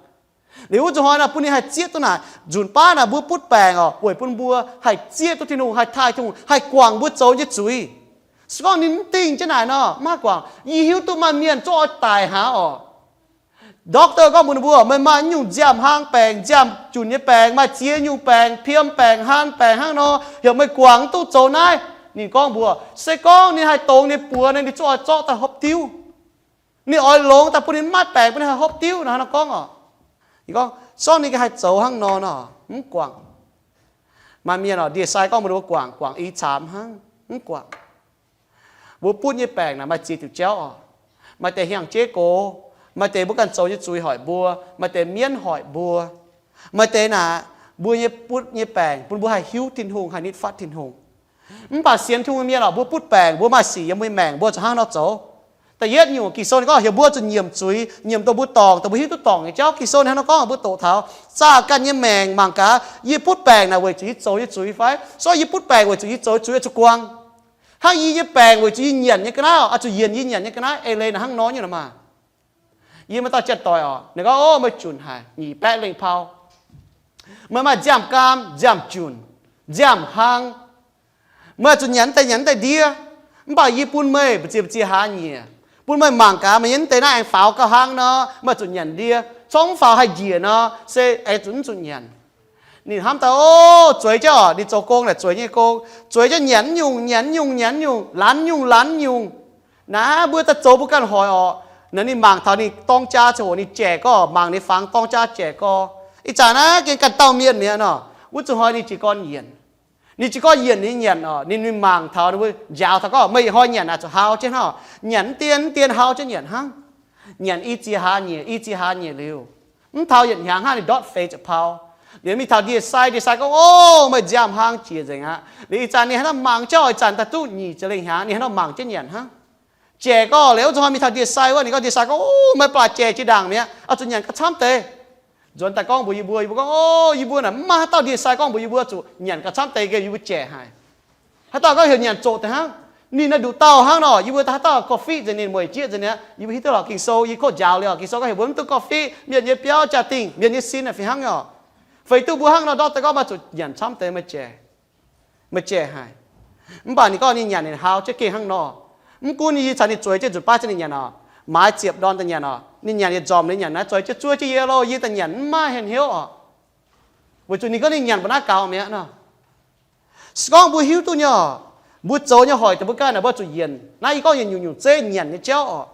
Liuz wuov zuqc hnoi naaic bun ninh haih zieqv duqv naaic, nzunc baav naaic mbuo butv baengc orqc, weic bun mbuo haih zieqv duqv Tin-Hungh, haih taaih Tin-Hungh, haih guangc mbuo zoux nyei zuiz. Se gorngv ninh mv dingh jienv naaic nor, mv haih guangc. Yie hiuv duqv maaih mienh zungv oix daic hnangv orqc. Doctor gorngv mbuox ninh mbuo, meih maaih nyungc nziaamv-hlang baengc, nziaamv-junc nyei baengc, maaih ziex nyungc baengc, piem baengc, hlan baengc hnangv nor, heuc meih guangc mv duqv zoux naaiv. Ninh gorngv mbuox, se gorngv ninh haih dongz ninh buoz nor, ninh zungv oix zorqv daaih hopv diuv. Ninh oix longx daaih bun ninh maiv baengc, bun ninh haih hopv diuv nor, hnangv nor gorngv orqc. Yie gorngv, sorng ninh haih zoux hnangv nor nor, mv guangc. Maaih mienh orqc, ndie-sai gorngv mbuox ninh mbuo guangc, guangc i caamx hnangv, mv guangc. Mbuo butv nyei baengc naaic maaih ziex diuc jauv orqc. Maaih deix hnyangx-jeiv gox, maaih deix mbuo ganh zoux nyei zuiz hoic mbuo, maaih deix mienv hoic mbuo. Maaih deix naaic, mbuo nyei butv nyei baengc bun mbuo haih hiuv Tin-Hungh, haih nitv fatv Tin-Hungh. Mv baac sienx Tin-Hungh mienh orqc, mbuo butv baengc, mbuo maaih sic yiem mbuo nyei maengc, mbuo zuqc hnangv nor zoux. Da'yietv nyungc Ging-Sou ninh gorngv heuc mbuo zuqc nyiemc zuiz, nyiemc dongh mbuo dorngc, dongh mbuo hiuv duqv dorngc nyei jauv. Ging-Sou ninh hnangv nor gorngv mbuo doqc taux zaah ganh nyei maengc mangc gaax, yie butv baengc naaic weic zuqc yie zoux nyei zuiz fai? Se gorngv yie butv baengc weic zuqc yie zoux nyei zuiz oix zuqc guangc, hnangv yie nyei baengc weic zuqc yie nyanc nyei ga'naaiv oix zuqc yienc yie nyanc nyei ga'naaiv, eix leiz naaic hnangv nor nyei nor maah. Yie maaih dauh janx-doic oc, ninh gorngv, Ov, meih junc haic, nyic baeqv lengh pau. Meih maaih nziaamv-gaam, nziaamv-junc, nziaamv-hlang. Meih zuqc nyanc deix nyanc deix ndie, mv baac yie bun meih mbu'ziex mbu'ziex hlaax nyieqc, bun meih mangc gaax meih nyei deix naaiv aengx faaux gauh hnangv nor, meih zuqc nyanc ndie. Corc mv faaux haih njiec nor, se aengx zuqc mv zuqc nyanc. Ninh hnamv daaih, Ov, zueiz jienv oc. Ninh zoux gong naaic zueiz nyei gong, zueiz jienv nyanc nyungc nyanc nyungc nyanc nyungc, lanz nyungc lanz nyungc. Naaiv mbuo daaih zoux mbuo ganh hoic oc. Naaiv ninh mangc taux ninh dorng jaa ziangh hoc ninh jaic gorngv, mangc ninh fangx dorng jaa jaic gorngv. Ih zanc naaiv gengh ganh dauh mienh mi'aqv nor, wuov zuqc hnoi ninh jiez gorn nyanc. Ninh jiez gorn nyanc, ninh nyanc oc, ninh, ninh mangc taux ninh mbuo njaaux taux gorngv, Meih ih hnoi nyanc naaic zuqc hlaau jienv hnangv. Nyanc mv dien mv dien hlaau jienv nyanc hnangv. Nyanc i ziex hlaax nyieqc, i ziex hlaax nyieqc liuz, mv taux yietc hnyangx hnangv ninh ndortv feix ziepc pau. Liuz mingh taux ndie-sai, ndie-sai gorngv, Ov, meih nziaamv-hlang jiex nzengc aqv. Liuz ih zanc ninh haaix nor mangc jauv, ih zanc daaih duqv nyic ziepc lengh hnyangx ninh haaix nor mangc jienv nyanc hnangv. Jaic gorngv liuz, wuov zuqc hnoi mingh taux ndie-sai wuov, ninh gorngv ndie-sai gorngv, Ov, meih baac jaic jiex ndaangc mi'aqv, oix zuqc nyanc gauh camv deix. Nzuonx daaih gorngv mbuox yie mbuo, yie mbuo gorngv, Ov, yie mbuo naaic mv maaih haaix dauh ndie-sai gorngv mbuox yie mbuo zuqc nyanc gauh camv deix, yie mbuo jaic haic. Haaix dauh gorngv heuc nyanc zoqc deix hnangv. Ninh naaiv nduqc dauh hnangv nor, yie mbuo haaix dauh gauh fiqv nzengc ninh, mueic jieqv nzengc ninh, yie mbuo hiuv duqv lorqc Ging-Sou, yie kov njaaux liuz Ging-Sou gorngv heuc mbuo mv duqv gauh fiqv mienh nyei biauv, jaa-dingh, mienh nyei sin naaic fih hnangv nyei oc. Feix duqv mbuo hnangv nor ndortv daaih gorngv maaih zuqc nyanc camv deix, meih jaic, meih jaic haic. Mv baac ninh gorngv ninh nyanc ninh hlaau jienv gengh hnangv nor. Mv gunv yie caux ninh zueiz jienv nzunc baav jienv ninh nyanc oc, maaiz ziepc ndorn daaih nyanc oc, ninh nyanc yietc nzormc, ninh nyanc naaiv zueiz jienv zuov jienv yie lo, yie daaih nyanc mv maaih hnyouv oc. Weic zuqc ninh gorngv ninh nyanc mbuo naaiv gaux mi'aqv nor. Se gorngv mbuo hiuv duqv nyei oc, mbuo zoux nyei hoic deix mbuo ganh naaic mbuo zuqc yienc. Naaiv yie gorngv yienc nyungc-nyungc zeiv nyanc nyei jauv oc.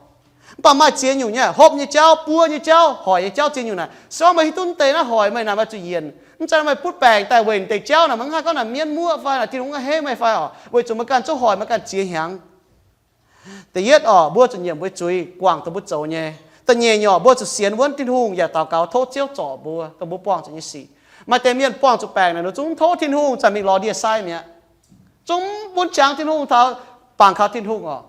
Mv baac maaih ziex nyungc nyei, hopv nyei jauv, buo nyei jauv, hoic nyei jauv ziex nyungc naaic. Se gorngv meih hiuv duqv deix naaiv hoic meih naaic, meih zuqc yienc. Mv zeiz meih butv baengc daaih weic deix jauv naaic, maiv haih gorngv naaic mienv muoqv fai naaic Tin-Hungh maiv henv meih fai oc, weic zuqc meih ganh zungv hoic meih ganh ziex hnyangx. Da'yietv oc, mbuo zuqc nyiemc mbuo zuiz guangc dongh mbuo zoux nyei. Da'nyeic nyungc, mbuo zuqc sienx wuonv Tin-Hungh yaac daux gaux tov Ziouv zorc mbuo dongh mbuo buangh zuqc nyei sic. Maaih deix mienh buangh zuqc baengc naaic, ninh zungv mv tov Tin-Hungh, zanc mingh lorz ndie-sai mi'aqv. Zungv mv bun qangx Tin-Hungh taux bangc kaux Tin-Hungh oc.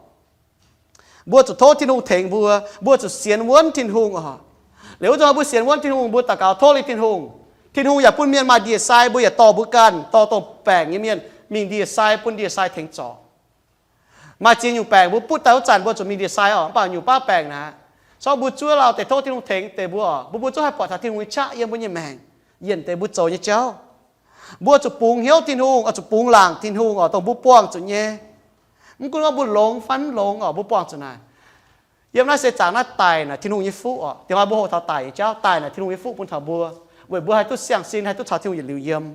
Mbuo zuqc tov Tin-Hungh tengx mbuo, mbuo zuqc sienx wuonv Tin-Hungh oc. Liuz wuov zanc mbuo sienx wuonv Tin-Hungh, mbuo daux gaux tov liuz Tin-Hungh, Tin-Hungh yaac bun mienh maaih ndie-sai, mbuo yaac dorh mbuo ganh, dorh dongh baengc nyei mienh mingh ndie-sai, bun ndie-sai tengx zorc. Maaih ziex nyungc baengc mbuo butv daaih wuov zanc mbuo zuqc mingh ndie-sai oc, mv baac nyungc baav baengc naaic, se gorngv mbuo zuov lauh deix tov Tin-Hungh tengx deix mbuo oc, mbuo, mbuo zungv haih buatc taux Tin-Hungh nyei qaqv yiem mbuo nyei maengc, yienc deix mbuo zoux nyei jauv. Mbuo zuqc bungx hnyouv Tin-Hungh oc, zuqc bungx laangc Tin-Hungh oc, dongh mbuo buangh zuqc nyei. Mv gunv gorngv mbuo longx fai mv longx oc, mbuo buangh zuqc naaic. Yiem naaiv seix zaangc naaiv daic naaic Tin-Hungh nyei fuqv oc. Dingc hnoi mbuo hoqc taux daic nyei jauv, daic naaic Tin-Hungh nyei fuqv bun taux mbuo, weic mbuo haih duqv siang-sin, haih duqv caux Tin-Hungh yietc liuz yiem.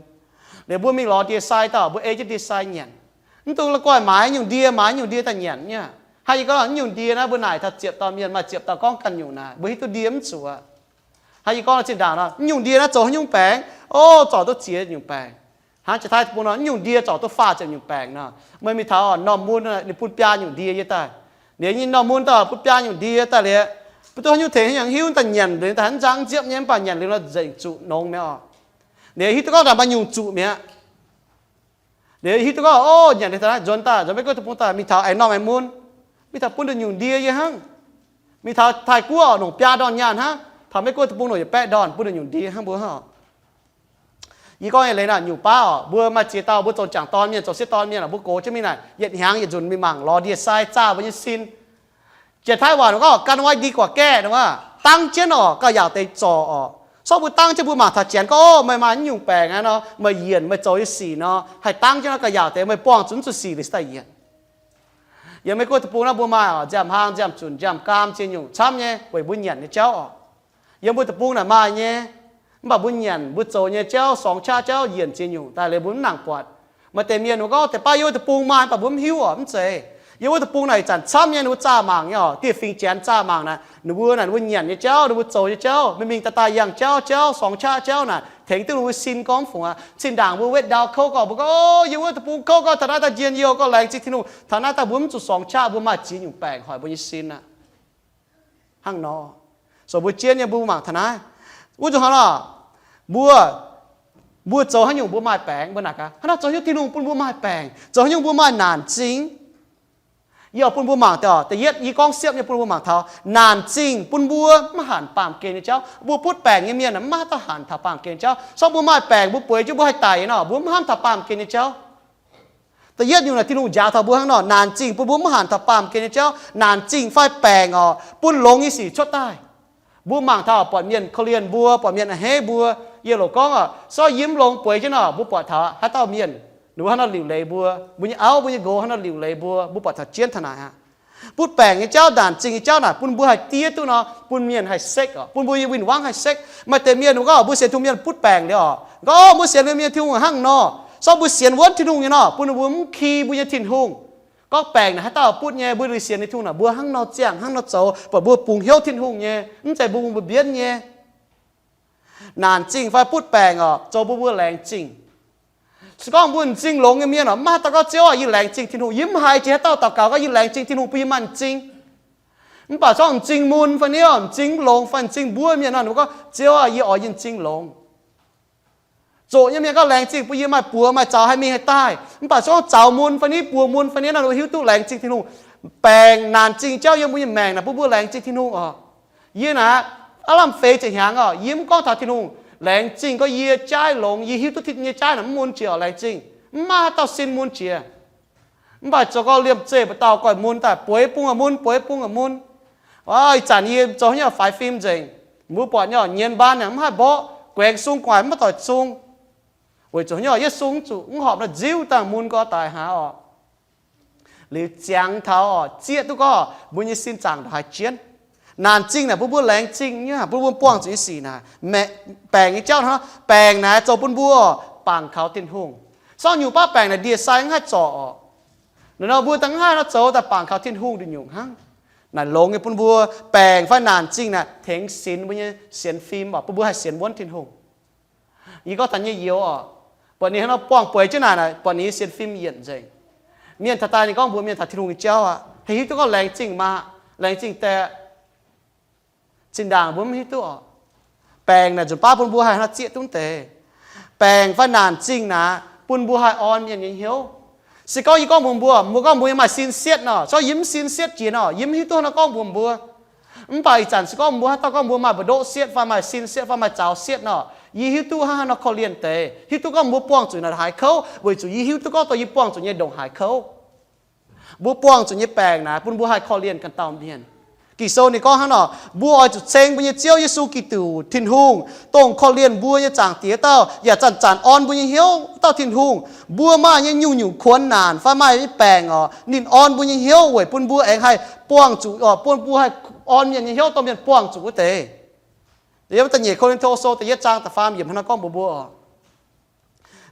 Liuz mbuo mingh lorz ndie-sai daaih, mbuo ei jienv ndie-sai nyanc. Mv dungx la'guaih maaiz nyungc ndie, maaiz nyungc ndie daaih nyanc nyei. Hnangv yie gorngv, nyungc ndie naaiv mbuo naaic taux ziepc dauh mienh, maaih ziepc dauh gorngv ganh nyungc naaic, mbuo hiuv duh ndie mv zuqc. Hnangv yie gorngv zinh ndaangc nor, nyungc ndie naaiv zoux haaix nyungc baengc? O, zorc duqv ziex nyungc baengc. Hnangv Janx-Taiv deic-bung nor, nyungc ndie zorc duqv faah ziepc nyungc baengc nor. Meih mingh taux norm mun, ninh bun biaa nyungc ndie yie daaih. Liuz nyei norm mun daaih bun biaa nyungc ndie daaih liuz, mv duqv haaix nyungc tengx haaix nyungc hiuv daaih nyanc liuz daaih haaix nzangv nziepv nyei, mv baac nyanc liuz nor nzengc zuqc nongx mi'aqv oc. Liuz hiuv duqv gorngv daaih maaih nyungc zuqc mi'aqv. Liuz hiuv duqv gorngv, o, nyanc liuz daaih naaiv nzuonx daaih, nzuonx Meiv Guoqv deic-bung daaih, mingh taux aengx norm aengx mun, mingh taux bun nduqc nyungc ndie yie hnangv. Mingh taux Taiv-Guoqv nongc biaa ndorn nyaanh hnangv, taux Meiv Guoqv deic-bung nongc yietc baeqv ndorn bun nduqc nyungc ndie hnangv mbuo hnangv oc. Yie gorngv eix leiz naaic nyungc baav oc, mbuo maaih ziex dauh mbuo zoux jangc dorn mienh, zoux sieqv dorn mienh oc, mbuo gox jienv mingh naaic, yietc hnyangx yietc nzunc mingh mangc lorz ndie-sai zaah mbuo nyei sin. Janx-Taiv waac ninh gorngv กันไว้ดีกว่าแก้ nor, dangv jienv oc, gauh yaauc deix zorc oc. Se gorngv mbuo dangv jienv mbuo mangc taux Janx gorngv, o, meih maaih naaiv nyungc baengc aqv nor, meih yienc meih zoux nyei sic nor, haih dangv jienv nor gauh yaauc deix, meih buangh zuqc mv zuqc sic liuz se daaih yienc. Yiem Meiv Guoqv deic-bung naaiv mbuo maaih oc, nziaamv-hlang, nziaamv-zunc, nziaamv-gaam ziex nyungc camv nyei weic mbuo nyanc nyei jauv oc. Yiem mbuo deic-bung naaic maaih nyei, mv baac mbuo nyanc mbuo zoux nyei jauv, sorngx qaqv jauv yienc ziex nyungc daaih liuz mbuo mv nangc buatc. Maaih deix mienh mbuo gorngv deix baav yiem wuov deic-bung maaih, mv baac mbuo mv hiuv oc, mv zeiz. Yiem wuov deic-bung naaic ih zanc camv nyei, ninh mbuo zaah mangc nyei oc, dieh fingx Janx zaah mangc naaic, ninh mbuo naaic ninh mbuo nyanc nyei jauv, ninh mbuo zoux nyei jauv, mingh mingh daaih daaih yangh jauv, jauv sorngx qaqv jauv naaic, tengx duqv ninh mbuo sin gorngv mv fungc aqv. Zinh ndaangc mbuo wetv ndau kouv gorngv, mbuo gorngv, o, yiem wuov deic-bung kouv gorngv taux naaiv daaih njien-youh gorngv laengz zingh Tin-Hungh, taux naaiv daaih mbuo mv zuqc sorngx qaqv, mbuo maaih ziex nyungc baengc hoic mbuo nyei sin aqv. Hnangv nor, so mbuo jienv nyei mbuo mangc taux naaiv, wuov zuqc hnangv nor, mbuo, mbuo zoux haaix nyungc mbuo maaih baengc, mbuo naaic gaax, hnangv naaiv zoux haaix nyungc Tin-Hungh bun mbuo maaih baengc, zoux haaix nyungc mbuo maaih naanc zingh. Yie oix bun mbuo mangc deix, da'yietv yie gorngv siepv nyei bun mbuo mangc taux naanc zingh bun mbuo maiv hanc baamh gen nyei jauv. Mbuo butv baengc nyei mienh maiv haih dauh hanc taux baamh gen nyei jauv. Se gorngv mbuo maaih baengc mbuo bueix jienv mbuo haih daic nor, mbuo maiv hnamv taux baamh gen nyei jauv. Da'yietv nyungc naaic Tin-Hungh njaaux taux mbuo hnangv nor, naanc zingh bun mbuo maiv hanc taux baamh gen nyei jauv. Naanc zingh fai baengc oc, bun longx nyei sic cuotv daaih. Mbuo mangc taux buatc mienh korv-lienh mbuo, buatc mienh a'hneiv mbuo. Yie loc gorngv oc, se gorngv yie mv longx bueix jienv nor, mbuo buatc taux haaix dauh mienh, ninh mbuo haaix nor liuc leiz mbuo, mbuo nyei auv, mbuo nyei nqox haaix nor liuc leiz mbuo, mbuo buatc taux jienv taux naaic aqv. Butv baengc nyei jauv, naanc zingh nyei jauv naaic bun mbuo haih diev duqv nor, bun mienh haih sekv oc, bun mbuo nyei win-wangv haih sekv. Maaih deix mienh gorngv mbuo sienx Tin-Hungh mienh butv baengc liuz oc, gorngv mbuo sienx liuz mienh Tin-Hungh hnangv nor, se gorngv mbuo sienx wuonv Tin-Hungh nyei nor, bun mbuo mv ki mbuo nyei Tin-Hungh. Gorngv baengc naaic haaix dauh butv nyei, mbuo liuz sienx nyei Tin-Hungh naaic, mbuo hnangv nor ziangh hnangv nor zoux, buatc mbuo bungx hnyouv Tin-Hungh nyei, mv zeiz mbuo bungx mbuo mbienv nyei. Naanc zingh fai butv baengc oc, zoux bun mbuo laengz zingh. Se gorngv mbuo m'zing longx nyei mienh oc, maiv haih daux gaux, Ziouv aah, yie laengz zingh Tin-Hungh. Yie mv haiz jiex haaix dauh daux gaux gorngv yie laengz zingh Tin-Hungh bun yie maaih m'zing. Mv baac se gorngv m'zing mun fai ni, m'zing mv longx fai m'zing mbuov mienh nor, ninh mbuo gorngv, Ziouv aah, yie oix yie m'zing longx. Zoqc nyei mienh gorngv laengz zingh bun yie maaih buoz maaih zaux haih mingh haih daaih. Mv baac se gorngv zaux mun fai ni, buoz mun fai ni nor, ninh mbuo hiuv duqv laengz zingh Tin-Hungh. Baengc naanc zingh jauv yiem mbuo nyei maengc naaic bun mbuo laengz zingh Tin-Hungh oc. Yie naaic aav lamh feix ziepc hnyangx oc, yie mv gorngv taux Tin-Hungh. Laengz zingh gorngv yie jaaiv longx, yie hiuv duqv Tin-Hungh nyei jaaiv naaic mv mun jiex oc, laengz zingh. Mv maaih haaix dauh sin mun jiex. Mv baac zoux gorngv liemh zeih mbuo dauh goiv mun daaih bueix bung a'mun, bueix bung a'mun. Ih zanc yie zoux haaix nyungc faix fim nzengc, mbuo buatc nyei oc, nyienz mbaan yaac mv haih mborqv, guaengx sung gu'nguaaic mv haih doic sung. Weic zuqc haaix nyungc yie sung zuqc mv horpc nor nziuv dangh mun gorx daic haaix oc. Liuz ziangx taux oc, zieqv duqv gorngv mbuo nyei sin zaangc ndongc haaix jienv. Naanc zingh naaic bun mbuo laengz zingh nyei, bun mbuo buangh zuqc nyei sic naaic, baengc nyei jauv hnangv. Baengc naaic zoux bun mbuo bangc kaux Tin-Hungh. Se gorngv nyungc baav baengc naaic ndie-sai mv haih zorc oc, naaic nor mbuo daaih mv haih nor zoux daaih bangc kaux Tin-Hungh nduqc nyungc hnangv. Naaic longx nyei bun mbuo, baengc fai naanc zingh naaic tengx sinx mbuo nyei sienx fim oc, bun mbuo haih sienx wuonv Tin-Hungh. Yie gorngv taux nyei youz oc, buatc ninh hnangv nor buangh bueix jienv naaic, buatc ninh nyei sienx fim yietc nzengc. Mienh taux daaih ninh gorngv mbuox mienh taux Tin-Hungh nyei jauv aqv, haih hiuv duqv gorngv laengz zingh maah, laengz zingh daeqv. Zinh ndaangc mbuo mv hiuv duqv oc. Baengc naaic nzunc baav bun mbuo haih hnangv zieqv duqv deix. Baengc fai naanc zingh naaic bun mbuo haih orn mienh nyei hnyouv. Se gorngv yie gorngv mbuox mbuo, mbuo gorngv mbuo nyei maaih sin sietv nor, se gorngv yie mv sin sietv jiex nor, yie mv hiuv duqv hnangv nor gorngv mbuox mbuo. Mv baac ih zanc se gorngv mbuo haaix dauh gorngv mbuo maaih mbu'ndongv sietv fai maaih sin sietv fai maaih zaux sietv nor, yie hiuv duqv hnangv haaix nor korv-lienh deix, hiuv duqv gorngv mbuo buangh zuqc naaic haaix kouv, weic zuqc yie hiuv duqv gorngv dongh yie buangh zuqc nyei ndongc haaix kouv. Mbuo buangh zuqc nyei baengc naaic bun mbuo haih korv-lienh ganh dauh mienh. Ging-Sou ninh gorngv hnangv nor, mbuo oix zuqc ceng mbuo nyei Ziouv Yesu Giduc, Tin-Hungh, dongh korv-lienh mbuo nyei Zaangc Diex dauh, yaac zanc-zanc orn mbuo nyei hnyouv dauh Tin-Hungh. Mbuo maaih nyei nyungc-nyungc kuonx naanc fai maaih nyei baengc oc, ninh orn mbuo nyei hnyouv weic bun mbuo aengx haih buangh zuqc oc, bun mbuo haih orn mienh nyei hnyouv dongh mienh buangh zuqc wuov deix. Yiem da'nyeic Ko^lin^to Sou da'yietv zaang da'faam yiemc hnangv nor gorngv mbuox mbuo oc.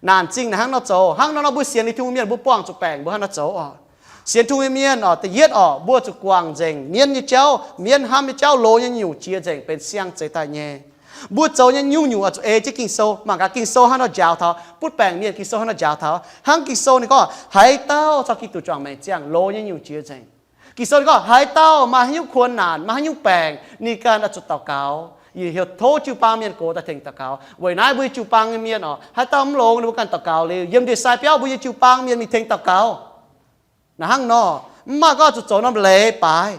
Naanc zingh naaic hnangv nor zoux. Hnangv nor nor mbuo sienx liuz Tin-Hungh mienh mbuo buangh zuqc baengc mbuo hnangv nor zoux oc. Sienx Tin-Hungh nyei mienh oc, da'yietv oc, mbuo zuqc guangc nzengc mienv nyei jauv, mienv hnamv nyei jauv, loz nyei nyungc jiex nzengc benx siang zeix daaih nyei. Mbuo zoux nyei nyungc-nyungc oix zuqc ei jienv Ging-Sou, mangc gaax Ging-Sou hnangv nor njaaux taux, butv baengc mienh Ging-Sou hnangv nor njaaux taux. Hnangv Ging-Sou ninh gorngv, haaix dauh caux Giduc juangc maengc ziangh, loz nyei nyungc jiex nzengc. Ging-Sou ninh gorngv, haaix dauh maaih haaix nyungc kuonx naanc, maaih haaix nyungc baengc, ninh ganh oix zuqc daux gaux, heuc tov jiu-baang mienh gox daaih tengx daux gaux. Weic naaiv mbuo nyei jiu-baang nyei mienh oc, haaix dauh mv longx ninh mbuo ganh daux gaux liuz, yiem ndie-sai biauv mbuo nyei jiu-baang mienh mingh tengx daux gaux. Naaiv hnangv nor, mv maaih gorngv zuqc zoux norm leiz baaix.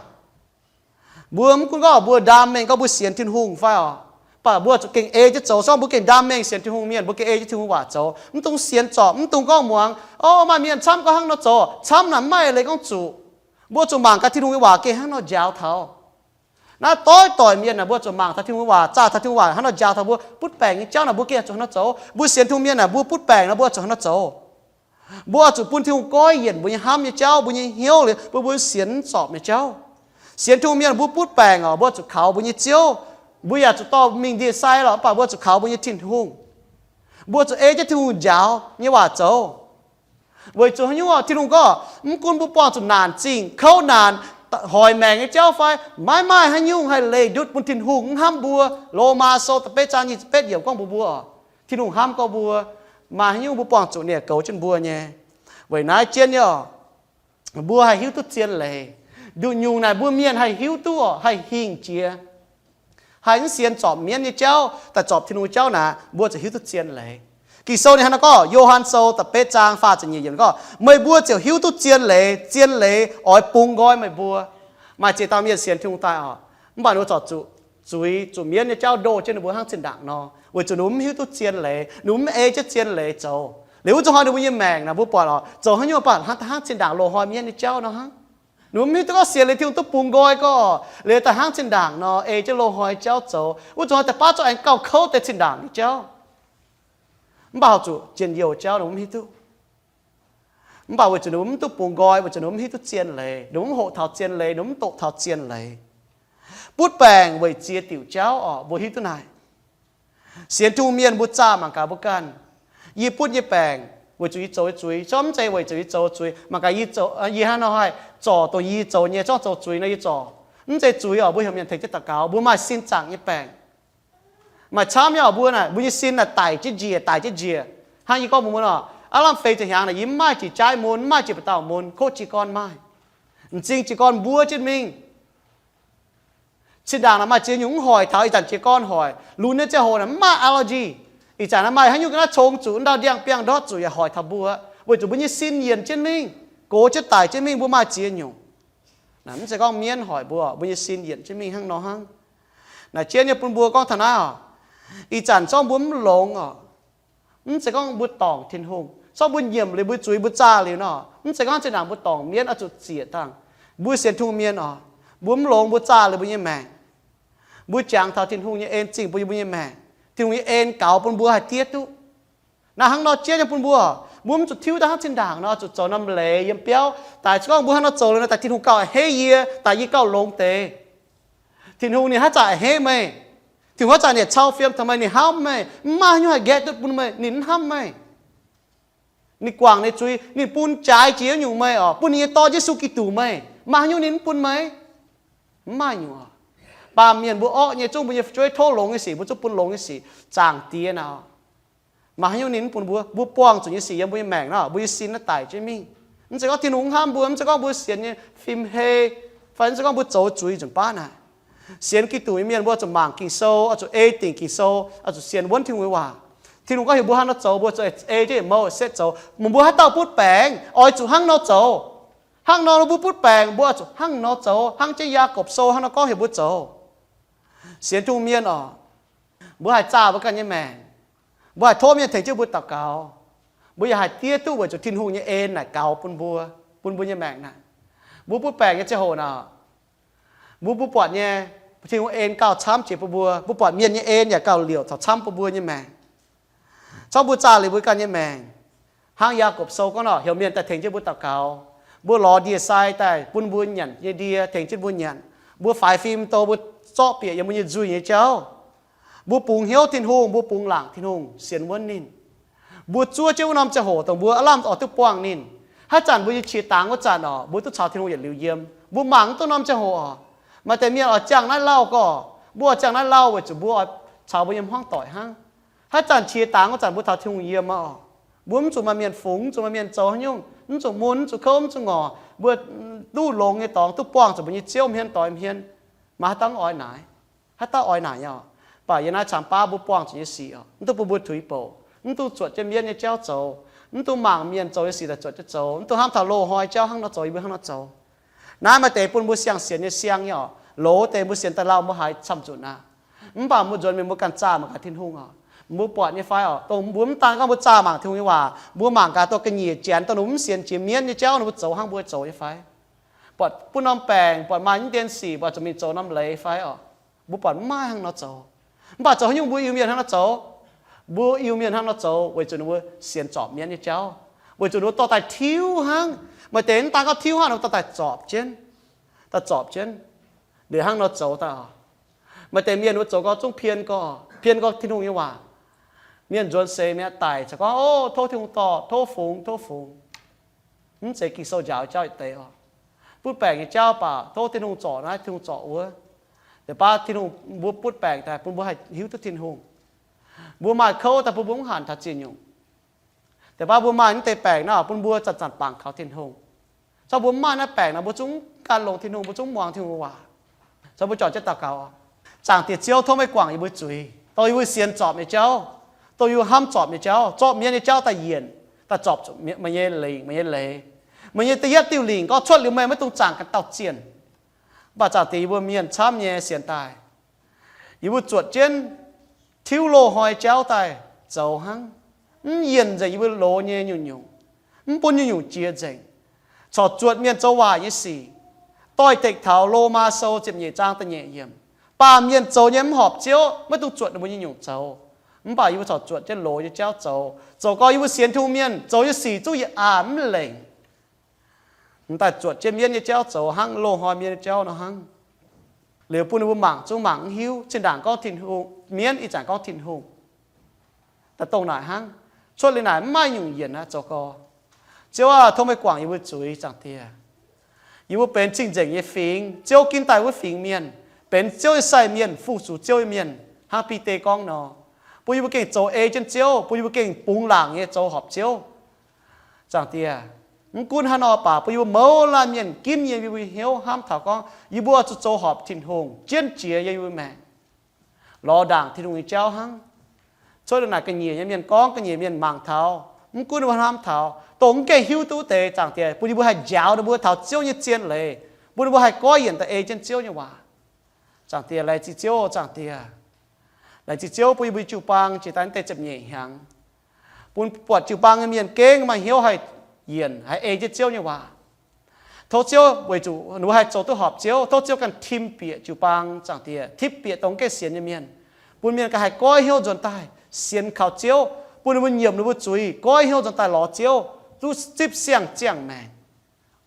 Mbuo mv gunv gorngv mbuo ndaam mengh gorngv mbuo sienx Tin-Hungh fai oc, mv baac mbuo zuqc gengh ei jienv zoux. Se gorngv mbuo gengh ndaam mengh sienx Tin-Hungh mienh, mbuo gengh ei jienv Tin-Hungh waac zoux, mv dungx sienx zorpc, mv dungx gorngv muangx, o, maaih mienh camv gorngv hnangv nor zoux, camv naaic mv maaih leiz gorngv zuqc. Mbuo zuqc mangc gaax Tin-Hungh nyei waac gengh hnangv nor njaaux taux. Naaiv doix-doix mienh naaic mbuo zuqc mangc taux Tin-Hungh nyei waac, zaah taux Tin-Hungh waac hnangv nor njaaux taux mbuo, butv baengc nyei jauv naaic mbuo gengh zuqc hnangv nor zoux. Mbuo sienx Tin-Hungh mienh naaic mbuo butv baengc nor mbuo zuqc hnangv nor zoux. Mbuo zuqc bun Tin-Hungh goiv yienc mbuo nyei hnamv nyei jauv, mbuo nyei hnyouv liuz bun mbuo sienx zorpc nyei jauv. Sienx Tin-Hungh mienh mbuo butv baengc oc, mbuo zuqc kaux mbuo nyei Ziouv. Mbuo yaac zuqc dorh mingh ndie-sai lorqc, mv baac mbuo zuqc kaux mbuo nyei Tin-Hungh. Mbuo zuqc ei jienv Tin-Hungh njaaux nyei waac zoux. Weic zuqc haaix nyungc oc, Tin-Hungh gorngv, mv gunv mbuo buangh zuqc naanc zingh, kouv naanc, hoic maengc nyei jauv fai, maiv maaih haaix nyungc haih leih ndutv bun Tin-Hungh mv hnamv mbuo. Lomaa Sou da'betv zaang nyic ziepc betv yiemc gorngv mbuox mbuo, Tin-Hungh hnamv gorx mbuo. Maaih haaix nyungc mbuo buangh zuqc ninh goux jienv mbuo nyei. Weic naaiv jienv nyei oc, mbuo haih hiuv duqv zien leiz. Nduqc nyungc naaic mbuo mienh haih hiuv duqv oc, haih hingh jiex. Haih mv sienx zorpc mienv nyei jauv, daaih zorpc Tin-Hungh jauv naaic, mbuo zuqc hiuv duqv zien leiz. Ging-Sou ninh hnangv naaiv gorngv, Yo^han Sou da'betv zaang faah ziepc nyeic yiemc gorngv, meih mbuo ziouc hiuv duqv zien leiz, zien leiz oix bungx nqoi meih mbuo. Maaih ziex dauh mienh sienx Tin-Hungh daaih oc, mv baac ninh mbuo zorc zuqc zuiz, zuqc mienv nyei jauv ndoh jienv ninh mbuo hnangv zinh ndaangc nor, weic zuqc ninh mbuo mv hiuv duqv zien leiz, ninh mbuo mv ei jienv zien leiz zoux. Liuz wuov zuqc hnoi ninh mbuo nyei maengc naaic mbuo buatc oc, zoux haaix nyungc baac hnangv zinh ndaangc loz hnoi mienv nyei jauv nor hnangv. Ninh mbuo mv hiuv duqv gorngv sienx liuz Tin-Hungh duqv bungx nqoi gorngv, liuz daaih hnangv zinh ndaangc nor ei jienv loz hnoi jauv zoux. Wuov zuqc hnoi deix baav zungv aengx gauh kouv deix zinh ndaangc nyei jauv. Mv baac horpc zuqc njien-youh jauv ninh mbuo mv hiuv duqv. Mv baac weic zuqc ninh mbuo mv duqv bungx nqoi, weic zuqc ninh mbuo mv hiuv duqv zien leiz, ninh mbuo mv hoqc taux zien leiz, ninh mbuo mv doqc taux zien leiz. Butv baengc weic ziex diuc jauv oc, mbuo hiuv duqv naaic. Sienx Tin-Hungh mienh mbuo zaah mangc gaax mbuo ganh, yie butv nyei baengc weic zuqc yie zoux nyei zuiz, gorngv mv zeiz weic zuqc yie zoux zuiz, mangc gaax yie zoux, yie hnangv nor haih zorc dongh yie zoux nyei, zorqv zoux zuiz nor yie zorc. Mv zeiz zuiz oc, mbuo heuc mienh tengx jienv daux gaux, mbuo maaih sin zaangc nyei baengc. Maaih camv nyei oc, mbuo naaic mbuo nyei sin naaic daic jienv njiec, daic jienv njiec. Hnangv yie gorngv mbuox mbuo nor, aav lamh feix ziepc hnyangx naaic yie mv maaih jiex jaaiv mun, mv maaih jiex ba'dauh mun, kov jiez gorn maaih. M'zing jiez gorn mbuov jienv mingh. Zinh ndaangc naaic maaih ziex nyungc mv hoic taux, ih zanc jiez gorn hoic. Lunx nyei ziangh hoc naaic mv maaih allergy. Ih zanc naaiv maaih haaix nyungc ga'naaiv cong zuqc, ndau ndiangx-biangh ndortv zuqc yaac hoic taux mbuo, weic zuqc mbuo nyei sin yienc jienv mingh, gox jienv daic jienv mingh, mbuo maaih ziex nyungc. Mv zeiz gorngv mienv hoic mbuo, mbuo nyei sin yienc jienv mingh hnangv nor hnangv. Naaic jienv nyei bun mbuo gorngv taux naaiv oc, ih zanc zorngv mbuo mv longx oc, mv zeiz gorngv mbuo dorngc Tin-Hungh, zorngv mbuo nyiemc liuz mbuo zuiz mbuo zaah liuz nor, mv zeiz gorngv zinh ndaangc mbuo dorngc mienv oix zuqc ziec dangh. Mbuo sienx Tin-Hungh mienh oc, mbuo mv longx mbuo zaah liuz mbuo nyei maengc, mbuo jangx taux Tin-Hungh nyei en zingh bun yie mbuo nyei maengc, Tin-Hungh nyei en gaux bun mbuo haih diev duqv. Naaiv hnangv nor jienv nyei bun mbuo, mbuo mv zuqc tiuv daaih hnangv zinh ndaangc nor zuqc zoux norm leiz yiem biauv daaih. Se gorngv mbuo hnangv nor zoux liuz nor daaih Tin-Hungh gauh a'hneiv yie, daaih yie gauh longx deix. Tin-Hungh ninh haaix zanc a'hneiv meih? Tin-Hungh haaix zanc ninh cau fiem taux meih, ninh hnamv meih, mv maaih haaix nyungc haih nqaeqv duqv bun meih, ninh mv hnamv meih. Ninh guangc ninh zuiz, ninh bun jaaix jiex nyungc meih oc, bun ninh nyei Dorn Yesu Giduc meih, maaih haaix nyungc ninh mv bun meih? Mv maaih nyungc oc. Baamh mienh mbuo orqv nyei zungv mbuo nyei fu'jueiv tov longx nyei sic mbuo zungv bun longx nyei sic, zaangc Diex naaic oc. Maaih haaix nyungc ninh mv bun mbuo? Mbuo buangh zuqc nyei sic yiem mbuo nyei maengc nor, mbuo nyei sin naaiv daic jienv mingh. Mv zeiz gorngv Tin-Hungh mv hnamv mbuo, mv zeiz gorngv mbuo sienx nyei fim hei, fai mv zeiz gorngv mbuo zoux zuiz nzunc baav naaic. Sienx Giduc nyei mienh mbuo zuqc mangc Ging-Sou, oix zuqc ei dingc Ging-Sou, oix zuqc sienx wuonv Tin-Hungh nyei waac. Tin-Hungh gorngv heuc mbuo hnangv nor zoux, mbuo zuqc ei jienv yietc mouh setv zoux. Meih mbuo haaix dauh butv baengc oix zuqc hnangv nor zoux. Hnangv nor mbuo butv baengc mbuo oix zuqc hnangv nor zoux, hnangv jienv Yaakopv Sou hnangv nor gorngv heuc mbuo zoux. Sienx Tin-Hungh mienh oc, mbuo haih zaah mbuo ganh nyei maengc. Mbuo haih tov mienh tengx jienv mbuo daux gaux. Mbuo yaac haih diev duqv weic zuqc Tin-Hungh nyei en naaic gaux bun mbuo, bun mbuo nyei maengc naaic. Mbuo butv baengc nyei ziangh hoc naaic, mbuo, mbuo buatc nyei, Tin-Hungh en gauh camv jiex bun mbuo, mbuo buatc mienh nyei en yaac gauh liouc taux camv bun mbuo nyei maengc. Zorqv mbuo zaah liuz mbuo ganh nyei maengc, hnangv Yaakopv Sou gorngv nor, heuc mienh daaih tengx jienv mbuo daux gaux. Mbuo lorz ndie-sai daaih bun mbuo nyanc nyei ndie tengx jienv mbuo nyanc. Mbuo faix fim dou, mbuo zorqv bieqc yiem mbuo nyei nzuih nyei jauv. Mbuo bungx hnyouv Tin-Hungh, mbuo bungx laangc Tin-Hungh, sienx wuonv ninh. Mbuo zuov jienv wuov norm ziangh hoc dongh mbuo aav lamh oix duqv buangh ninh. Haaix zanc mbuo nyei qiex dangx wuov zanc oc, mbuo duqv caux Tin-Hungh yietc liuz yiem. Mbuo mangc mv duqv norm ziangh hoc oc. Maaih deix mienh oix ziangh naaiv lauh gorngv, mbuo oix ziangh naaiv lauh weic zuqc mbuo oix caux mbuo nyei hmuangv doic hnangv. Haaix zanc qiex dangx wuov zanc mbuo caux Tin-Hungh yiem oc. Mbuo mv zuqc maaih mienh fungx, mv zuqc maaih mienh zoux haaix nyungc, mv zuqc mun, mv zuqc kouv, mv zuqc ngorc. Mbuo duqv longx nyei dorngx, duqv buangh zuqc mbuo nyei Ziouv hmien doix hmien. Maaih haaix dauh oix naaic? Haaix dauh oix naaic nyei oc? Mv baac yiem naaiv camv baav mbuo buangh zuqc nyei sic oc, mv duqv bun mbuo tuix bouc, mv duqv zuotc jienv mienv nyei jauv zoux, mv duqv mangc mienh zoux nyei sic daaih zuotc jienv zoux, mv duqv hnamv taux loz-hnoi jauv hnangv nor zoux, yie mbuo hnangv nor zoux. Naaiv maaih deix bun mbuo siang-sienx nyei siang nyei oc. Loz deix mbuo sienx daaih lauh mbuo haiz camv-nzunc aqv. Mv baac mbuo nzuonx mingh mbuo ganh zaah mangc gaax Tin-Hungh oc. Mbuo buatc nyei fai oc, dongh mbuo mv daan gorngv mbuo zaah mangc Tin-Hungh nyei waac, mbuo mangc gaax dongh ga'nyiec Janx dongh ninh mbuo mv sienx jiex mienv nyei jauv ninh mbuo zoux hnangv mbuo zoux nyei fai? Buatc bun norm baengc, buatc maaih mv dien sic, buatc zuqc mingh zoux norm leiz fai oc? Mbuo buatc mv maaih hnangv nor zoux. Mv baac zoux haaix nyungc mbuo Iu-Mienh hnangv nor zoux? Mbuo Iu-Mienh hnangv nor zoux weic zuqc ninh mbuo sienx zorpc mienv nyei jauv, weic zuqc ninh mbuo dorh daaih tiuv hnangv. Maaih deix mv daan gorngv tiuv hnangv, ninh mbuo dorh daaih zorpc jienv, daaih zorpc jienv. Liuz hnangv nor zoux daaih oc. Maaih deix mienh mbuo zoux gau zungv pien gau, pien gau Tin-Hungh nyei waac. Mienh nzuonx seix mi'aqv, daic caux gorngv, O, tov Tin-Hungh dorh, tov fungx, tov fungx. Mv zeiz Ging-Sou njaaux jauv yietc deix oc. Butv baengc nyei jauv baac tov Tin-Hungh zorc naaiv, Tin-Hungh zorc wuov. Deix baav Tin-Hungh, mbuo butv baengc daaih bun mbuo haih hiuv duqv Tin-Hungh. Mbuo maaih kouv daaih bun mbuo mv hanc taux ziex nyungc. Deix baav mbuo maaih mv deix baengc naaiv bun mbuo zanc-zanc bangc kaux Tin-Hungh. Caux mbuo mv maaih naaiv baengc nor, mbuo zungv gan longx Tin-Hungh, mbuo zungv muangx Tin-Hungh waac. Caux mbuo juangc jienv daux gaux. Zaangc Diex Ziouv, tov meih guangc yie mbuo zuiz, dongh yie mbuo sienx zorpc nyei jauv, dongh yie mbuo hnamv zorpc nyei jauv, zorpc mienh nyei jauv daaih yienc, daaih zorpc meih nyei lingc, meih nyei leiz. Meih nyei da'yietv diuh lingc gorngv cuotv liuz meih maiv dungx zaangc ganh dauh zienh. Mv baac zaangc diex yie mbuo mienh camv nyei sienx daaih, yie mbuo zuotc jienv tiuv loz-hnoi jauv daaih zoux hnangv, mv yienc nzengc yie mbuo loz nyei nyungc-nyungc, mv bun nyungc-nyungc jiex nzengc. Corc zuotc mienh zoux waaic nyei sic, doix-dekc taux Lomaa Sou ziepc nyeic zaang da'nyeic yiemc, baamh mienh zoux nyei mv horpc Ziouv, maiv dungx zuotc ninh mbuo nyei nyungc zoux. Mv baac yie mbuo corc zuotc jienv loz nyei jauv zoux, zoux gau yie mbuo sienx Tin-Hungh mienh zoux nyei sic zungv yietc aac mv lengc. M'daaih zuotc jienv mienv nyei jauv zoux hnangv, loz-hnoi mienv nyei jauv nor hnangv. Liuz bun ninh mbuo mangc zungv mangc mv hiuv, zinh ndaangc gorngv Tin-Hungh, mienv ih zanc gorngv Tin-Hungh. Daaih dongh naaic hnangv. Cuotv liuz naaic mv maaih nyungc yienc aqv, zoux gau. Ziouv aah, tov meih guangc yie mbuo zuiz, Zaangc Diex. Yie mbuo benx cing-nzengc nyei fingx, Ziouv ginv daaih wuov fingx mienh, benx Ziouv nyei sai mienh, fu-sux Ziouv nyei mienh, hnangv Bide gorngv nor, bun yie mbuo gengh zoux ei jienv Ziouv, bun yie mbuo gengh bungx laangc nyei zoux horpc Ziouv. Zaangc Diex, mv gunv hnangv nor baac bun yie mbuo mouz laanh mienh ginv yiem yie mbuo hnyouv hnamv taux gorngv yie mbuo oix zuqc zoux horpc Tin-Hungh jienv jiex yiem yie mbuo maengc. Lorz ndaangc Tin-Hungh nyei jauv hnangv. Cuotv liuz naaic ga'nyiec nyei mienh gorngv, ga'nyiec mienh mangc taux, mv gunv ninh mbuo hnamv taux, dongh mv gaengh hiuv duqv deix, Zaangc Diex, bun yie mbuo haih njaaux ninh mbuo taux Ziouv nyei zien leiz, bun ninh mbuo haih goiv yienc daaih ei jienv Ziouv nyei waac. Zaangc Diex, laengz zingh Ziouv, Zaangc Diex. Laengz zingh Ziouv bun yie mbuo jiu-baang jiex daaih deix ziepc nyeic hnyangx, bun buatc jiu-baang nyei mienh gengh maaih hnyouv haih yienc, haih ei jienv Ziouv nyei waac. Tov Ziouv weic zuqc ninh mbuo haih zoux duqv horpc Ziouv, tov Ziouv ganh tim bieqc jiu-baang, Zaangc Diex, tim bieqc dongh mv gaengh sienx nyei mienh, bun mienh ganh haih goiv hnyouv nzuonx daaih sienx kaux Ziouv, bun ninh mbuo nyiemc ninh mbuo zuiz, goiv hnyouv nzuonx daaih lorz Ziouv, duqv zipv siang ziangh maengc.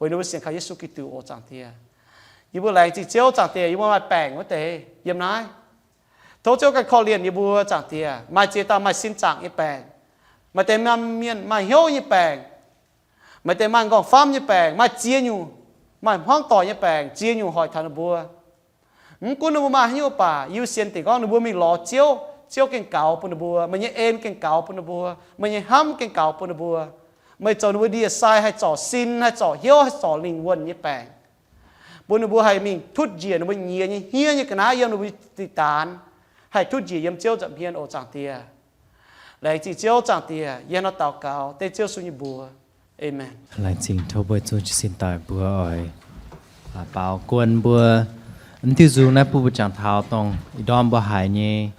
Weic ninh mbuo sienx kaux Yesu Giduc oc, Zaangc Diex. Yie mbuo laengz zingh Ziouv, Zaangc Diex, yie mbuo maaih baengc wuov deix yiem naaiv. Tov Ziouv ganh korv-lienh yie mbuo, Zaangc Diex, maaih ziex dauh maaih sin zaangc nyei baengc, maaih deix mienh maaih hnyouv nyei baengc, maaih deix maaih nqorngv-famv nyei baengc, maaih ziex nyungc, maaih hmuangv doic nyei baengc, ziex nyungc hoic taux ninh mbuo. Mv gunv ninh mbuo maaih haaix nyungc baac yie mbuo sienx dingc gorngv ninh mbuo mingh lorz Ziouv, Ziouv gengh gaux bun ninh mbuo, meih nyei en gengh gaux bun ninh mbuo, meih nyei hnamv gengh gaux bun ninh mbuo. Meih zoux ninh mbuo ndie-sai haih zorc sin, haih zorc hnyouv, haih zorc lingh wuonh nyei baengc, bun ninh mbuo haih mingh tutv njiec ninh mbuo nyiex nyei hniev nyei ga'naaiv yiem ninh mbuo zinh daanx, haih tutv njiec yiem Ziouv nza'hmien oc, Zaangc Diex. Laengz zingh Ziouv, Zaangc Diex. Yie hnangv nor daux gaux dengv Ziouv Yesu nyei mbuox. Aamen. Laengz zingh, tov mbuo zunh jiez sin daaih mbuo oix baaux guon mbuo. Mv diuh nzung naaiv bun mbuo jangx taux dongh ih ndorm mbuo haiz nyei,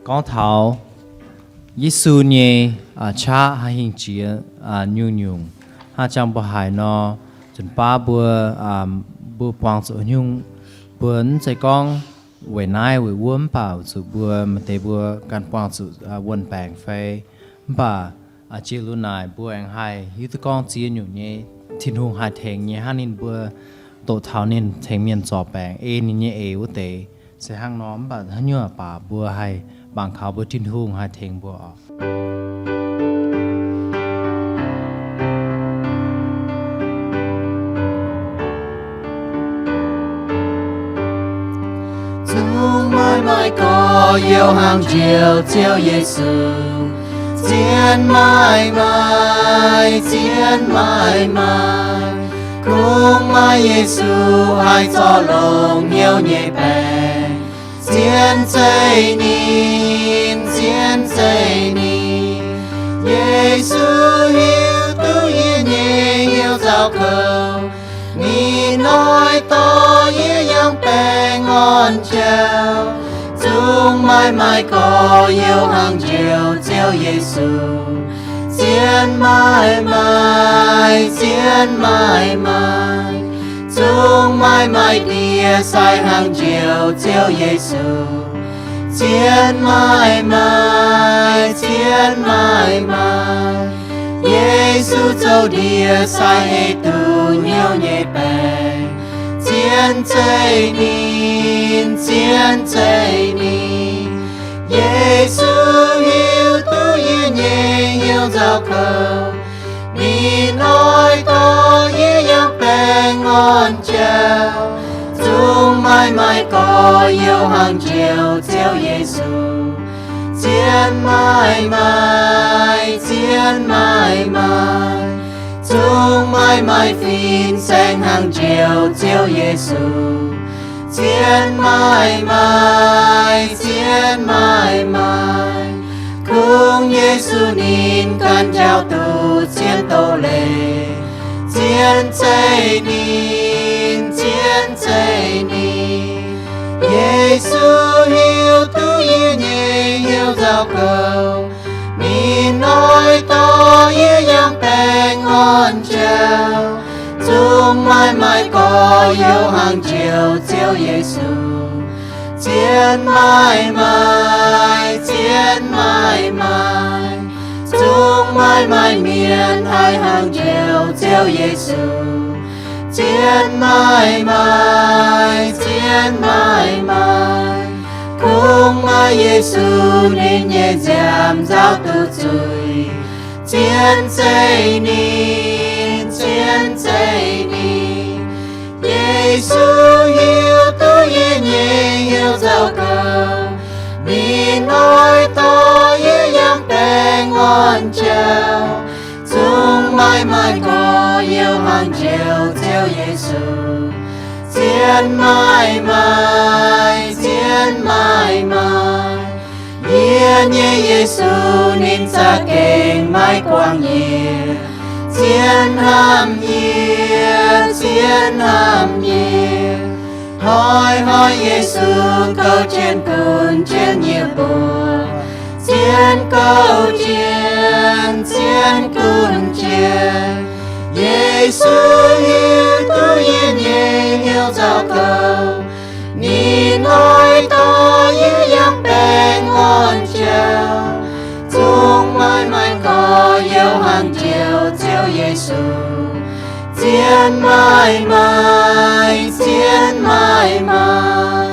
gorngv taux Yesu nyei qaqv haaix hingh jiex nyungc-nyungc. Hnangv jangx mbuo haiz nor, nzunc baav mbuo, mbuo buangh zuqc nyungc, mbuo mv zeiz gorngv weic naaiv weic wuov mv baac weic zuqc mbuo maaih deix mbuo ganh buangh zuqc wuon-baengc fai. Mv baac jiex liuz naaic mbuo aengx haih hiuv duqv gorngv ziex nyungc nyei Tin-Hungh haih tengx nyei hnangv ninh mbuo doqc taux ninh tengx mienh zorc baengc, ei ninh nyei eix wuov deix. Se hnangv nor mv baac haaix nyungc baac mbuo haih mangc kaux mbuo Tin-Hungh haih tengx mbuo oc. Zungv maaih maaih gorx-youz hnangv njoux Ziouv Yesu. Zien maaih maaih, zien maaih maaih, kungx maaih Yesu haih zorc longx hnyouv nyei baengc. Zien zeiz ninh, zien zeiz ninh. Yesu hiuv duqv yie nyei hnyouv nzauh kouv. Ninh oix dorh yie yangh baengh orn jauv. Zungv maaih maaih gorx-youz hnangv njoux Ziouv Yesu. Zien maaih maaih, zien maaih maaih, zungv maaih maaih ndie-sai hnangv njoux Ziouv Yesu. Zien maaih maaih, zien maaih maaih, Yesu zoux ndie-sai ei duqv hnyouv nyei baengc. Zien zeiz ninh, zien zeiz ninh. Yesu hiuv duqv yie nyei hnyouv nzauh kouv. Ninh oix dorh yie yangh baengh orn jauv. Zungv maaih maaih gorx-youz hnangv njoux Ziouv Yesu. Zien maaih maaih, zien maaih maaih, zungv maaih maaih fin-saeng hnangv njoux Ziouv Yesu. Zien maaih maaih, zien maaih maaih, Kungx Yesu ninh ganh njaaux duqv cien doz-leiz. Cien zeiv ninh, cien zeiv ninh. Yesu hiuv duqv yie nyei hnyouv nzauh gouv. Ninh oix dorh yie yangh baengh orn jauv. Zungv maaih maaih gorx-youz hnaangx njoux Ziouv Yesu. Zien maaih maaih, zien maaih maaih. Zungv maaih maaih mienh haih hnaangx njoux Ziouv Yesu. Zien maaih maaih, zien maaih maaih. Kungx maaih Yesu ninh nyei nziaamv nzauh duqv zuiz. Zien zeiv ninh, zien zeiv ninh. Yesu hiuv duqv yie nyei hnyouv nzauh gouv. Ninh oix dorh yie yangh baengh orn jauv. Zungv maaih maaih gorx-youz hnaangx njoux Ziouv Yesu. Zien maaih maaih, zien maaih maaih. Yie nyei Yesu ninh za'gengh maiv guangc nyieqc. Zien hnamv yie, zien hnamv yie. Hnoi-hnoi Yesu gouv jienv gunv jienv yie mbuo. Zien gouv jienv, zien gunv jienv. Yesu hiuv duqv yie nyei hnyouv nzauh gouv. Ninh oix dorh yie yangh baengh orn jauv. Zungv maaih maaih gorx-youz hnaangx njoux Ziouv Yesu. Zien maaih maaih, zien maaih maaih.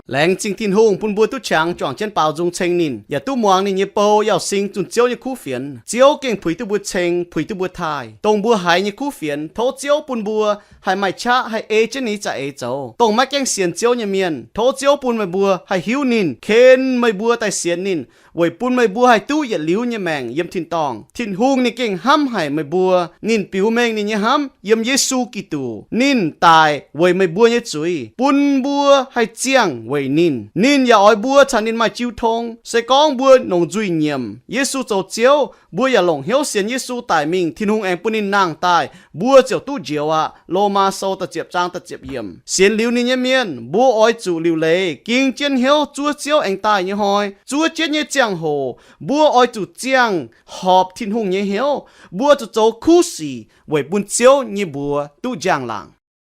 Laengz zingh Tin-Hungh bun mbuo duqv qangx juangc jienv baaux nzung ceng ninh, yaac duqv muangx ninh nyei bou yauh sing zunh Ziouv nyei kuv fienx. Ziouv gengh puix duqv mbuo ceng, puix duqv mbuo taaih. Dongh mbuo haiz nyei kuv fienx, tov Ziouv bun mbuo haih maaih qaqv haih ei jienv ninh za'eix zoux. Dongh maiv gaengh sienx Ziouv nyei mienh, tov Ziouv bun meih mbuo haih hiuv ninh, ken meih mbuo daaih sienx ninh, weic bun meih mbuo haih duqv yietc liuz nyei maengc yiem tin-dorngh. Tin-Hungh ninh gengh hnamv haic meih mbuo. Ninh biux mengh ninh nyei hnamv yiem Yesu Giduc. Ninh daic weic meih mbuo nyei zuiz, bun mbuo haih ziangh weic ninh. Ninh yaac oix mbuo caux ninh maaih jiu tong. Se gorngv mbuo nongc nzuih nyiemc Yesu zoux Ziouv, mbuo yaac longc hnyouv sienx Yesu daic mingh, Tin-Hungh aengx bun ninh nangh daaih, mbuo ziouc duqv njoux aqv. Lomaa Sou da'ziepc zaang da'ziepc yiemc. Sienx liuz ninh nyei mienh, mbuo oix zuqc liuc leiz ging jienv hnyouv zuov Ziouv aengx daaih nyei hnoi. Zuov jienv nyei ziangh hoc, mbuo oix zuqc ziangh horpc Tin-Hungh nyei hnyouv. Mbuo zuqc zoux kuv sic weic bun Ziouv nyei mbuox duqv njang-laangc.